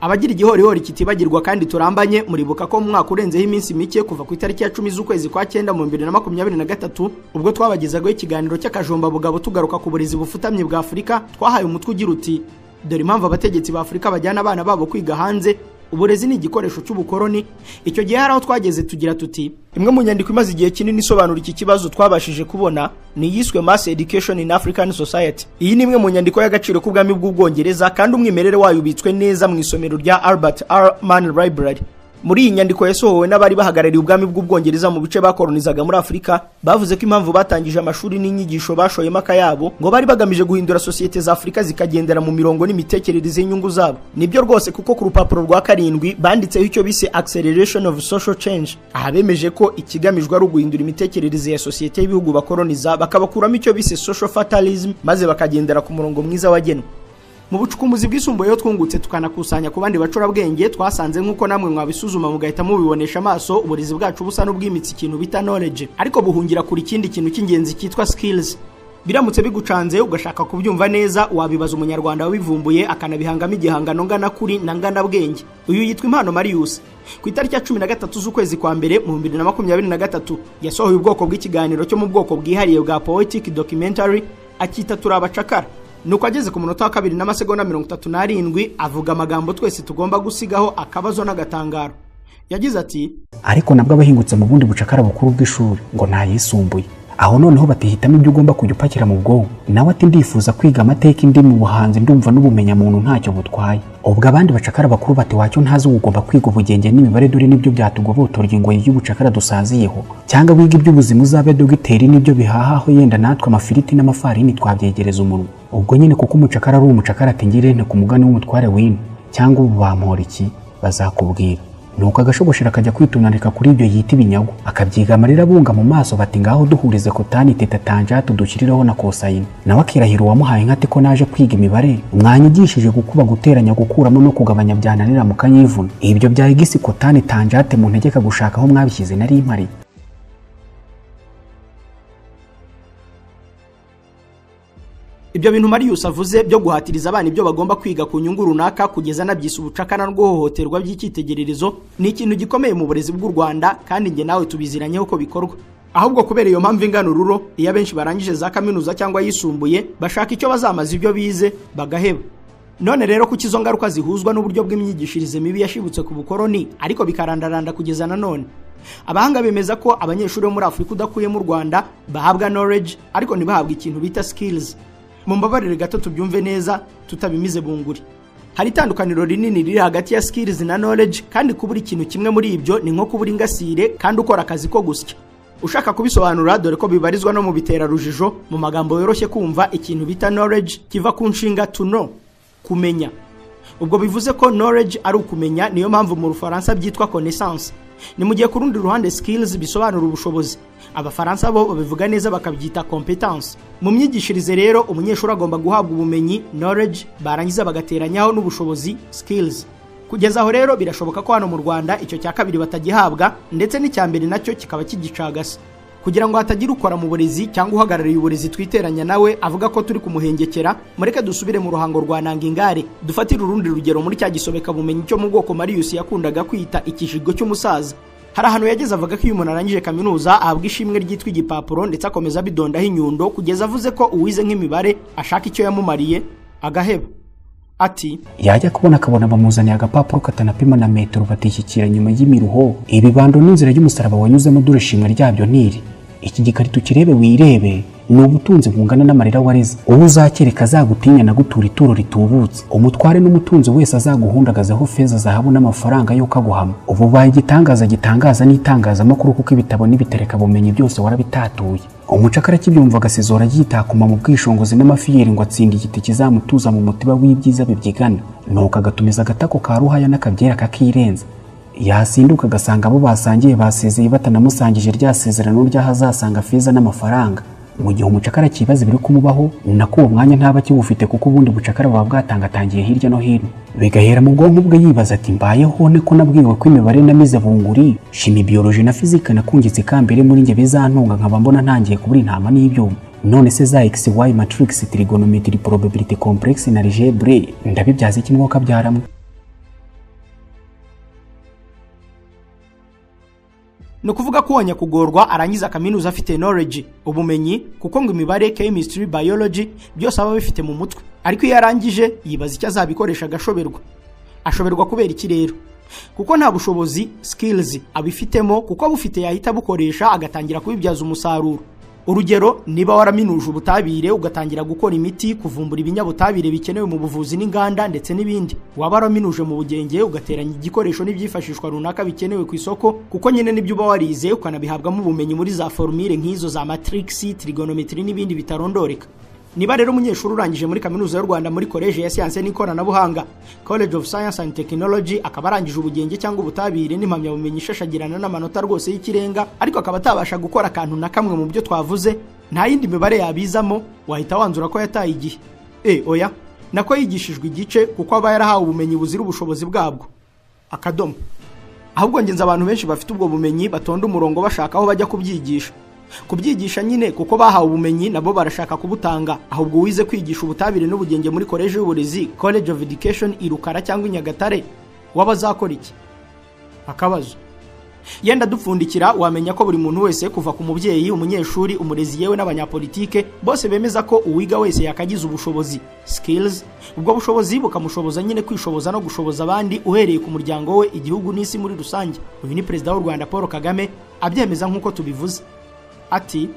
Abagira igihorihori kitibagirwa kandi turambanye, muribuka ko mu mwaka urenzeho iminsi mike kuva ku itariki ya 10 z'ukwezi kwa 9 mu 2023, ubwo twabagezagaho ikiganiro cy'akajomba bugabo tugaruka ku burezi bufutamye bwa Afurika, twahaye umutwe ugira uti dore impamvu abategetsi ba Afurika bajyana abana babo kwiga hanze, uburezi ni igikoresho cy'ubukoroni. Icyo gihe hari aho twageze tugira tuti imwe mu nyandiko imaze igihe kinini isobanura iki kibazo twabashije kubona ni yiswe Mass Education in African Society. Iyi ni imwe mu nyandiko y'agaciro k'ubwami bw'Ubwongereza kandi umwimerere wayo ubitswe neza mu isomero rya Albert R. Mann Library. Muri iyi nyandiko yasohowe n'abari bahagarariye ubwami bw'Ubwongereza mu bice bakolonizaga muri Afurika, bavuze ko impamvu batangije amashuri n'inyigisho bashoyemo akayabo ngo bari bagamije guhindura sosiyete za Afurika zikagendera mu mirongo n'imitekerereze y'inyungu zabo. Nibyo rwose, kuko ku rupapuro rwa 7 banditseho icyo bise acceleration of social change. Aha bemeje ko ikigamijwe ari uguhindura imitekerereze ya sosiyete y'ibihugu bakoloniza, bakabakuramo icyo bise social fatalism, maze bakagendera ku murongo mwiza wagenwe. Mu bucukumbuzi bwisumbuyeho twungutse tukanakusanya ku bandi bacurabwenge, twasanze nk'uko namwe mwabisuzuma mugahita mubibonesha amaso, uburezi bwacu busa n'ubwimitse ikintu bita knowledge, ariko buhungira kuri ikindi kintu cy'ingenzi cyitwa skills. Biramutse bigucanze ugashaka kubyumva neza, wabibaza umunyarwanda wabivumbuye akanabihangamo igihangano ngana kuri na ngana bwenge. Uyu yitwa Impano Marius. Ku itariki ya 13 z'ukwezi kwa mbere mu 2023 yasohoye ubwoko bw'ikiganiro cyo mu bwoko bwihariye bwa poetic documentary akita Turabacakara. Nuko ageze ku munota wa 2 n'amasegonda 37 avuga amagambo twese tugomba gusigaho akabazo n'agatangaro. Yagize ati ariko nabwo abahingutse mu bundi bucakara bukuru bw'ishuri ngo ntayisumbuye, aho noneho batihitamo ibyo ugomba kujya upakira mu bwonko. Nawe ati ndifuza kwiga amateka, indi mu buhanzi, ndumva n'ubumenya muntu ntacyo butwaye. Ubwo abandi bacakara bakuru bati wacyo ntazi, ugomba kwiga ubugenge n'imibare, dore nibyo byatugobotora ingoyi y'ubucakara dusaziyeho, cyangwa wiga iby'ubuzima uzabe dogiteri nibyo bihahaho, yenda natwe amafiriti n'amafarini twabyegereza umunwa. Ubwo nyine kuko umucakara ari umucakara ati ngirente ku mugani w'umutware wino, cyangwa ubu bampora iki bazakubwira. Nuko agashogoshera akajya kwitunanirika kuri ibyo yita ibinyago, akabyiga amarira abunga mu maso, bati ngaho duhurize kotani teta tanjatu dushyirireho na kosayini. Nawe akirahira uwamuhaye inka ati ko naje kwiga imibare mwanyigishije gukuba, guteranya, gukuramo no kugabanya byananira mukanyivuna. Ibyo bya igisi kotani tanjate muntegeka gushaka aho mwabishyize nari impari. Ibyo bintu Marius avuze byo guhatiriza abana ibyo bagomba kwiga ku nyungu runaka kugeza nabyise ubucakara n'guhohoterwa by'icyitegererezo ni ikintu gikomeye mu burezi bw'u Rwanda, kandi nge nawe tubiziranyeho ko bikorwa. Ahubwo kubera iyo mpamvu ingana ururo, iyo abenshi barangije za kaminuza cyangwa yisumbuye bashaka icyo bazamaza ibyo bize bagaheba. None rero kuki izo ngaruka zihuzwa n'uburyo bw'imyigishirize mibi yashibutse ku bukoroni ariko bikarandaranda kugeza na none? Abahanga bemeza ko abanyeshuri bo muri Afurika udakuye mu Rwanda bahabwa knowledge ariko ntibahabwe ikintu bita skills. Mumbabarire gato tubyumve neza tutabimize bunguri. Hari itandukaniro rinini riri hagati ya skills na knowledge, kandi kubura ikintu kimwe muri ibyo ni nko kubura ingasire kandi ukora akazi ko gusya. Ushaka kubisobanura dore ko bibarizwa no mu bitera rujijo, mu magambo yoroshye kumva, ikintu bita knowledge kiva ku nshinga to know, kumenya. Ubwo bivuze ko knowledge ari ukumenya, niyo mpamvu mu Rufaransa byitwa connaissance. Ni mu gihe ku rundi ruhande skills bisobanura ubushobozi. Abafaransa bo babivuga neza bakabyita competence. Mu myigishirize rero umunyeshuri agomba guhabwa ubumenyi knowledge, barangiza bagateranyaho n'ubushobozi skills. Kugeza aho rero birashoboka ko hano mu Rwanda icyo cya kabiri batagihabwa, ndetse n'icya mbere nacyo kikaba kigicagase. Kugira ngo hatagira ukora mu burezi cyangwa uhagarariye uburezi twiteranya nawe avuga ko turi kumuhengekera, mureke dusubire mu ruhango rwa Nangingare, dufatire urundi rugero muri cya gisobeka bumenyi cyo mu bwoko Marius yakundaga kwita ikijigo cy'umusaza. Hari ahantu yageze avuga ko iyo umuntu arangije kaminuza ahabwa ishimwe ryitwa igipapuro, ndetse akomeza abidondaho inyundo kugeza avuze ko uwize nk'imibare ashaka icyo yamumariye agaheba. Ati yajya kubona akabona bamuzaniye agapapuro katanapima na metero, batishyikira nyuma y'imiruho ibibando n'inzira y'umusaraba wanyuzemo, dore ishimwe ryabyo niri iki gikarito kirebe wirebe, ni ubutunzi bungana n'amarira warize. Uwo uzakereka azagutinya nagutura ituro ritubutse, umutware n'umutunzi wese azaguhundagazeho feza, zahabu n'amafaranga y'uko aguhama. Ubu ubaye igitangaza gitangaza n'itangazamakuru, kuko ibitabo n'ibitereka bumenyi byose warabitatuye. Umucakara akibyumva agasizora yitakuma mu bwishongozi n'amafiyeri ngo atsinda igiti kizamutuza mu mutiba w'ibyiza bibyigana, nuko agatumiza agatako ka ruhaya n'akabyera kakirenza. Yasinduka agasanga abo basangiye basezeye batanamusangije rya sezerano ry'ahazasanga feza n'amafaranga. Mu gihe umucakara akibaza ibiri kumubaho, nako uwo mwanya ntaba akiwufite, kuko ubundi bucakara buba bwatangatangiye hirya no hino. Bigahera mu bwonko bwe yibaza ati mbayeho ne ko nabwiwe ko imibare namize bunguri, shimi biology na physique nakungitse ikambere muri nge bizantunga, nkaba mbona ntangiye kubura intama n'ibyuma. None se za x y matrix trigonometry probability complex na algebra ndabibyaza iki mwoka byaramwe? Ni ukuvuga ko uwo kugorwa arangiza kaminuza afite knowledge, ubumenyi, kuko ngo imibare, chemistry, biology byose aba bifite mu mutwe. Ariko iyo arangije yibaza icyo azabikoresha agashoberwa. Ashoberwa kubera iki rero? Kuko nta bushobozi skills abifitemo, kuko abufite yahita abukoresha agatangira kubibyaza umusaruro. Urugero, niba waraminuje ubutabire ugatangira gukora imiti, kuvumbura ibinyabutabire bikenewe mu buvuzi n'inganda ndetse n'ibindi. Waba waraminuje mu bugenge ugateranya igikoresho n'ibyifashishwa runaka bikenewe ku isoko, kuko nyine nibyo uba warize ukanabihabwamo ubumenyi muri za formule nk'izo za matrix, trigonometry n'ibindi bitarondoreka. Niba rero umunyeshuri urangije muri kaminuza y'u Rwanda muri college ya siyanse n'ikoranabuhanga, College of Science and Technology, akaba arangije ubugenge cyangwa ubutabire n'impamyabumenyi ishashagirana n'amanota rwose y'ikirenga, ariko akaba atabasha gukora akantu na kamwe mu byo twavuze, nta yindi mibare yabizamo, wahita wanzura ko yataye igihe. Oya, nako yigishijwe igice, kuko aba yarahawe ubumenyi buzira ubushobozi bwabwo. Akadomo. Ahubwo ngenza abantu benshi bafite ubwo bumenyi batonda umurongo bashaka aho bajya kubyigisha. Kubyigisha nyine kuko bahawe ubumenyi nabo barashaka kubutanga. Ahubwo wize kwigisha ubutabire n'ubugenge muri college y'uburezi, College of Education i Rukara cyangwa i Nyagatare, wabazakora iki? Akabazo. Yenda dupfundikira, wamenya ko buri muntu wese kuva ku mubyeyi, umunyeshuri, umurezi yewe n'abanyapolitike bose bemeza ko uwiga wese yakagize ubushobozi skills. Ubwo bushobozi bukamushoboza nyine kwishoboza no gushoboza abandi, uhereye ku muryango we, igihugu n'isi muri rusange. Uyu ni Perezida w'u Rwanda Paul Kagame abyemeza nk'uko tubivuze. Ati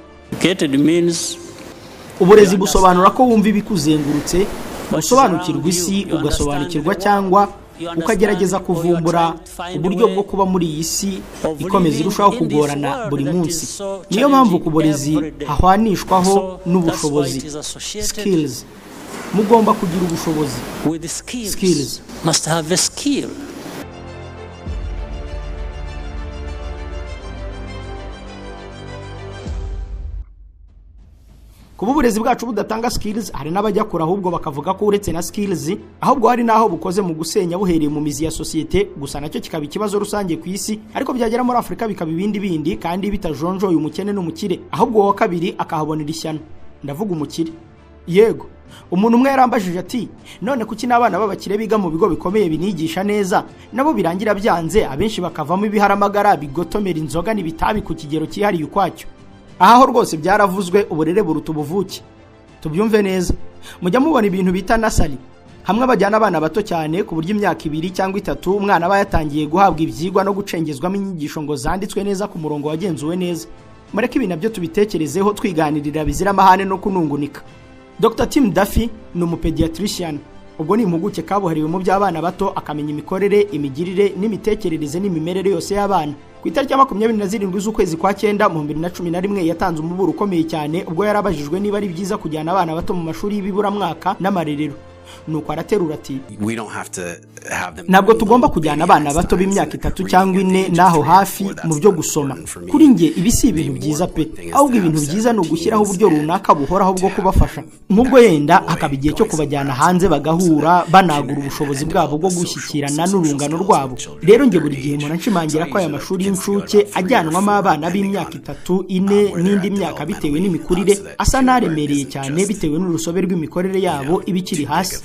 uburezi busobanura ko wumva ibikuzengurutse, usobanukirwa isi, ugasobanukirwa cyangwa ukagerageza kuvumbura uburyo bwo kuba muri iyi si ikomeza irushaho kugorana buri munsi. Niyo mpamvu ku burezi hahwanishwaho n'ubushobozi skills. Mugomba kugira ubushobozi skills. Must have a skill. Kuba uburezi bwacu budatanga skills, hari n'abajya kure ahubwo bakavuga ko uretse na skills ahubwo hari naho bukoze mu gusenya buhereye mu mizi ya societe, gusa nacyo kikaba ikibazo rusange ku isi, ariko byagera muri Afrika bikaba ibindi bindi kandi bitajonjoye umukene n'umukire, ahubwo uwa kabiri akahabonera ishyano. Ndavuga umukire. Yego, umuntu umwe yarambajije ati none kuki n'abana b'abakire biga mu bigo bikomeye binigisha neza nabo birangira byanze, abenshi bakavamo ibiharamagara bigotomera inzoga n'ibitabi ku kigero cyihariye ukwacyo? Aho rwose byaravuzwe, uburere buruta ubuvuke. Tubyumve neza. Mujya mubona ibintu bita nasari, hamwe bajyana abana bato cyane ku buryo imyaka 2 cyangwa 3 umwana aba yatangiye guhabwa ibyigwa no gucengezwamo inyigisho ngo zanditswe neza ku murongo wagenzuwe neza. Mureke ibi nabyo tubitekerezeho twiganirira bizira amahane no kunungunika. Dr Tim Duffy ni umupediatrician, ubwo ni impuguke kabuhariwe mu by'abana bato, akamenya imikorere, imigirire n'imitekerereze n'imimerere yose y'abana. Ku itariki ya 27 z'ukwezi kwa 9 mu 2011 yatanze umuburo ukomeye cyane ubwo yarabajijwe niba ari byiza kujyana abana bato mu mashuri y'ibiburamwaka n'amarerero. Nuko araterura ati: "Ntabwo tugomba kujyana abana bato b'imyaka 3 cyangwa 4 n'aho hafi mu byo gusoma. Kuri njye ibi si ibintu byiza pe, ahubwo ibintu byiza ni ugushyiraho uburyo runaka buhoraho bwo kubafasha, nk'ubwo yenda hakaba igihe cyo kubajyana hanze bagahura, banagura ubushobozi bwabo bwo gushyikirana n'urungano rwabo. Rero njye buri gihe mpora nshimangira ko aya mashuri y'incuke ajyanwamo abana b'imyaka 3, 4 n'indi myaka bitewe n'imikurire asa n'aremereye cyane bitewe n'urusobe rw'imikorere yabo iba ikiri hasi."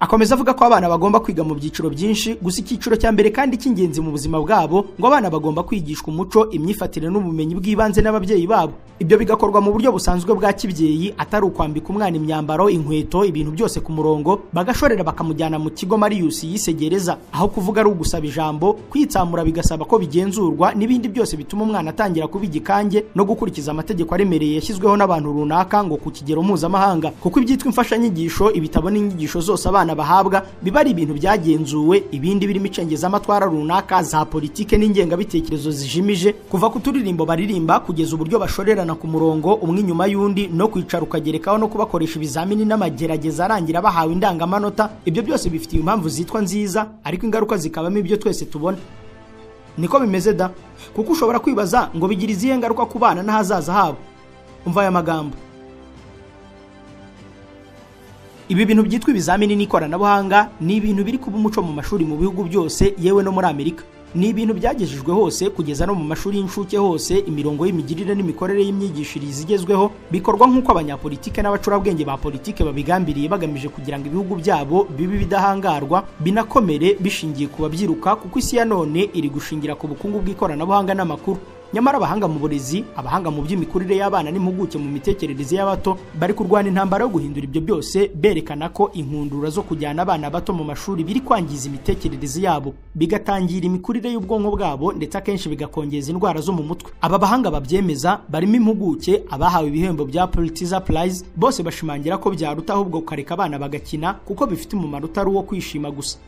Akomeza avuga ko abana bagomba kwiga mu byiciro byinshi, gusa icyiciro cya mbere kandi cy'ingenzi mu buzima bwabo ngo abana bagomba kwigishwa umuco, imyifatire n'ubumenyi bw'ibanze n'ababyeyi babo. Ibyo bigakorwa mu buryo busanzwe bwa kibyeyi, atari ukwambika umwana imyambaro, inkweto, ibintu byose ku murongo, bagashorera bakamujyana mu kigo Marius yisegereza, aho kuvuga ari ugusaba ijambo, kwitsamura bigasaba ko bigenzurwa n'ibindi byose bituma umwana atangira kuba igikange no gukurikiza amategeko aremereye yashyizweho n'abantu runaka ngo ku kigero mpuzamahanga. Kuko ibyitwa imfashanyigisho, ibitabo n'inyigisho zose abana bahabwa biba ari ibintu byagenzuwe, ibindi birimo icengezamatwara runaka za politike n'ingengabitekerezo zijimije, kuva ku turirimbo baririmba kugeza uburyo bashorerana ku murongo umwe inyuma y'undi, no kwicara ukagerekaho no kubakoresha ibizamini n'amagerageza arangira bahawe indangamanota. Ibyo byose bifitiye impamvu zitwa nziza, ariko ingaruka zikabamo ibyo twese tubona. Niko bimeze da, kuko ushobora kwibaza ngo bigira izihe ngaruka ku bana n'ahazaza habo. Umva aya magambo: ibi bintu byitwa ibizamini n'ikoranabuhanga ni ibintu biri kuba umuco mu mashuri mu bihugu byose, yewe no muri Amerika. Ni ibintu byagejejwe hose kugeza no mu mashuri y'incuke hose. Imirongo y'imigirire n'imikorere y'imyigishirize igezweho bikorwa nk'uko abanyapolitike n'abacurabwenge ba politike babigambiriye, bagamije kugira ngo ibihugu byabo bibe bidahangarwa, binakomere bishingiye ku babyiruka, kuko isi ya none iri gushingira ku bukungu bw'ikoranabuhanga n'amakuru. Nyamara abahanga mu burezi, abahanga mu by'imikurire y'abana n'impuguke mu mitekerereze y'abato bari kurwana intambara yo guhindura ibyo byose, berekana ko inkundura zo kujyana abana bato mu mashuri biri kwangiza imitekerereze yabo, bigatangira imikurire y'ubwonko bwabo, ndetse akenshi bigakongeza indwara zo mu mutwe. Aba bahanga babyemeza barimo impuguke, abahawe ibihembo bya Pulitzer Prize, bose bashimangira ko byaruta ahubwo ukareka abana bagakina, kuko bifite umumaro utari uwo kwishima gusa.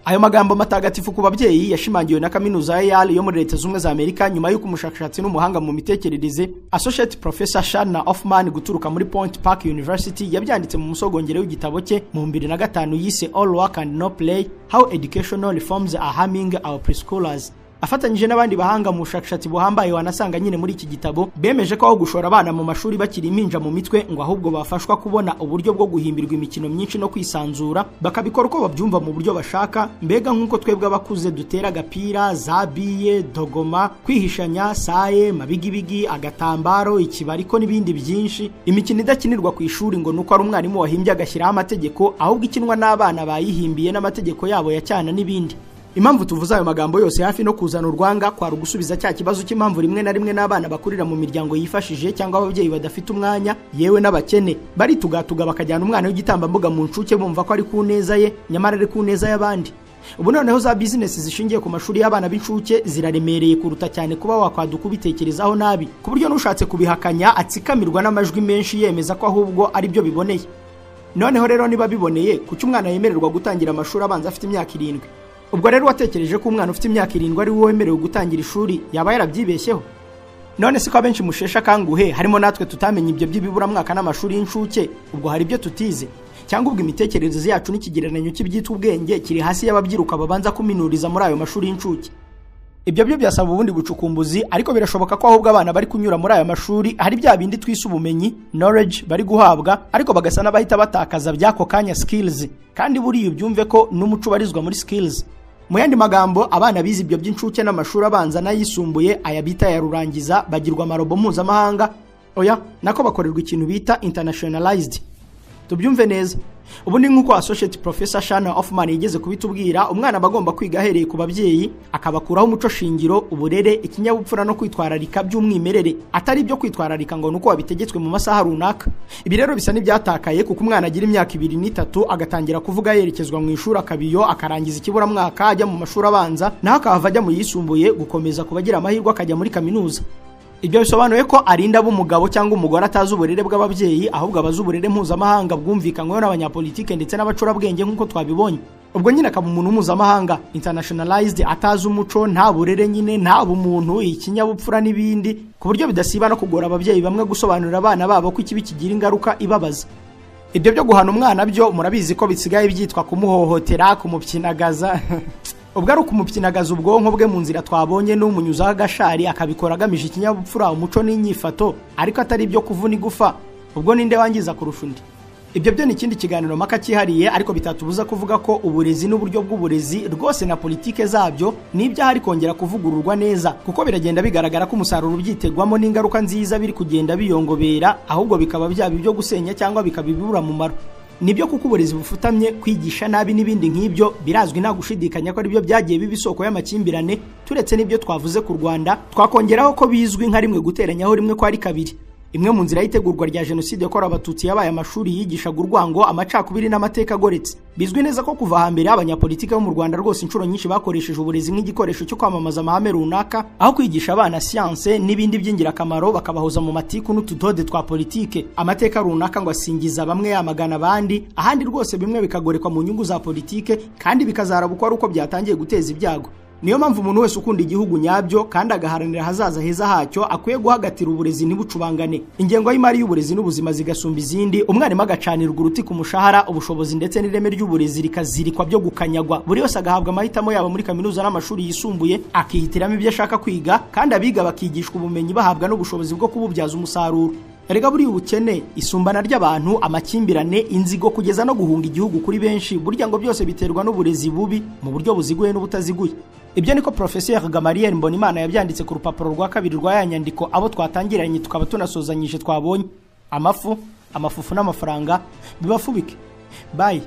Ayo magambo matagatifu ku babyeyi yashimangiwe na kaminuza ya Yale yo muri Leta Zunze za Amerika nyuma y'uko umushakashatsi n'umuhanga mu mitekerereze Associate Professor Shana Hoffman guturuka muri Point Park University yabyanditse mu musogongero w'igitabo cye mu 2005 yise All Work and No Play: How Educational Reforms Are Harming Our Preschoolers. Afatanyije n'abandi bahanga mu bushakashatsi buhambaye wanasanga nyine muri iki gitabo, bemeje ko aho gushora abana mu mashuri bakiri impinja mu mitwe ngo ahubwo bafashwa kubona uburyo bwo guhimbirwa imikino myinshi no kwisanzura, bakabikora uko babyumva mu buryo bashaka, mbega nk'uko twebwe abakuze dutera agapira, za biye, dogoma, kwihishanya, saye, mabigibigi, agatambaro, ikibariko n'ibindi byinshi. Imikino idakinirwa ku ishuri ngo nuko ari umwarimu wahimbye agashyiraho amategeko, ahubwo ikinwa n'abana bayihimbiye n'amategeko yabo ya cyana n'ibindi. Impamvu tuvuze ayo magambo yose hafi no kuzana urwanga kwari ugusubiza cya kibazo cy'impamvu rimwe na rimwe n'abana bakurira mu miryango yifashije cyangwa ababyeyi badafite umwanya, yewe n'abakene, baritugatuga bakajyana umwana w'igitambambuga mu ncuke bumva ko ari ku neza ye, nyamara ari ku neza y'abandi. Ubu noneho za bizinesi zishingiye ku mashuri y'abana b'incuke ziraremereye kuruta cyane kuba wakwaduka ubitekerezaho nabi, ku buryo n'ushatse kubihakanya atsikamirwa n'amajwi menshi yemeza ko ahubwo ari byo biboneye. Noneho rero niba biboneye, kuki umwana yemererwa gutangira amashuri abanza afite imyaka 7? Ubwo rero watekereje ko umwana ufite imyaka 7 ari we wemerewe gutangira ishuri yaba yarabyibeshyeho? None se ko abenshi mushesha akanguhe, harimo natwe tutamenye ibyo by'ibiburamwaka n'amashuri y'incuke, ubwo hari ibyo tutize? Cyangwa ubwo imitekerereze yacu n'ikigereranyo cy'ibyitwa ubwenge kiri hasi y'ababyiruka babanza kuminuriza muri ayo mashuri y'incuke? Ibyo byo byasaba ubundi bucukumbuzi, ariko birashoboka ko ahubwo abana bari kunyura muri aya mashuri hari bya bindi twise ubumenyi knowledge bari guhabwa, ariko bagasa n'abahita batakaza by'ako kanya skills. Kandi buriya ubyumve ko n'umuco ubarizwa muri skills. Mu yandi magambo, abana bize ibyo by'incuke n'amashuri abanza n'ayisumbuye aya bita ya rurangiza bagirwa amarobo mpuzamahanga, oya nako bakorerwa ikintu bita internationalized. Tubyumve neza. Ubu ni nk'uko Associate Professor Shana Hoffman yigeze kubitubwira, umwana aba agomba kwiga ahereye ku babyeyi, akabakuraho umuco shingiro, uburere, ikinyabupfura no kwitwararika by'umwimerere, atari ibyo kwitwararika ngo nuko wabitegetswe mu masaha runaka. Ibi rero bisa n'ibyatakaye, kuko umwana agira imyaka 2 n'3 agatangira kuvuga yerekezwa mu ishuri, akabiyo akarangiza ikiburamwaka ajya mu mashuri abanza, naho akahava ajya mu yisumbuye, gukomeza kubagira amahirwe akajya muri kaminuza. Ibyo bisobanuye ko arinda umugabo cyangwa umugore atazi uburere bw'ababyeyi, ahubwo abazi uburere mpuzamahanga bwumvikanyweho n'abanyapolitike ndetse n'abacurabwenge nk'uko twabibonye. Ubwo nyine akaba umuntu mpuzamahanga internationalized, atazi umuco, nta burere nyine, nta bumuntu, ikinyabupfura n'ibindi, ku buryo bidasiba no kugora ababyeyi bamwe gusobanurira abana babo ko ikibi kigira ingaruka ibabaza. Ibyo byo guhana umwana byo murabizi ko bisigaye byitwa kumuhohotera, kumupyinagaza. Ubwo ari ukumupyinagaza ubwonko bwe mu nzira twabonye n'umunyuzaho agashari, akabikora agamije ikinyabupfura, umuco n'inyifato, ariko atari ibyo kuvuna igufa. Ubwo ninde wangiza kurusha undi? Ibyo byo ni ikindi kiganiro mpaka cyihariye, ariko bitatubuza kuvuga ko uburezi n'uburyo bw'uburezi rwose na politike zabyo n'ibyaha ari kongera kuvugururwa neza, kuko biragenda bigaragara ko umusaruro ubyitegwamo n'ingaruka nziza biri kugenda biyongobera, ahubwo bikaba byaba ibyo gusenya cyangwa bikaba ibibura mumaro. Nibyo kuko uburezi bufutamye, kwigisha nabi n'ibindi nk'ibyo birazwi nta gushidikanya ko aribyo byagiye biba isoko y'amakimbirane. Turetse n'ibyo twavuze ku Rwanda, twakongeraho ko bizwi nka rimwe guteranyaho rimwe ko ari kabiri. Imwe mu nzira y'itegurwa rya jenoside yakorewe Abatutsi yabaye amashuri yigishaga urwango, amacakubiri n'amateka agoretse. Bizwi neza ko kuva hambere abanyapolitiki bo mu Rwanda rwose inshuro nyinshi bakoresheje uburezi nk'igikoresho cyo kwamamaza amahame runaka, aho kwigisha abana siyanse n'ibindi by'ingirakamaro bakabahoza mu matiku n'utudode twa politike. Amateka runaka ngo asingiza bamwe yamagana abandi, ahandi rwose bimwe bikagorekwa mu nyungu za politike kandi bikazarabukwa ari uko byatangiye guteza ibyago. Niyo mpamvu umuntu wese ukunda igihugu nyabyo kandi agaharanira ahazaza heza hacyo akwiye guhagatira uburezi ntibucubangane. Ingengo y'imari y'uburezi n'ubuzima zigasumba izindi, umwarimu agacanirwa uruti ku mushahara, ubushobozi ndetse n'ireme ry'uburezi rikazirikwa byo gukanyagwa. Buri wese agahabwa amahitamo yaba muri kaminuza n'amashuri yisumbuye, akihitiramo ibyo ashaka kwiga, kandi abiga bakigishwa ubumenyi bahabwa n'ubushobozi bwo kububyaza umusaruro. Erega buri ubukene, isumbana ry'abantu, amakimbirane, inzigo kugeza no guhunga igihugu kuri benshi, burya ngo byose biterwa n'uburezi bubi mu buryo buziguye n'ubutaziguye. Ibyo niko Professeur Gamariel Mbonimana yabyanditse ku rupapuro rwa kabiri rwa ya nyandiko abo twatangiranye tukaba tunasozanyije twabonye. Amafu, amafufu n'amafaranga bibafubike. Bye.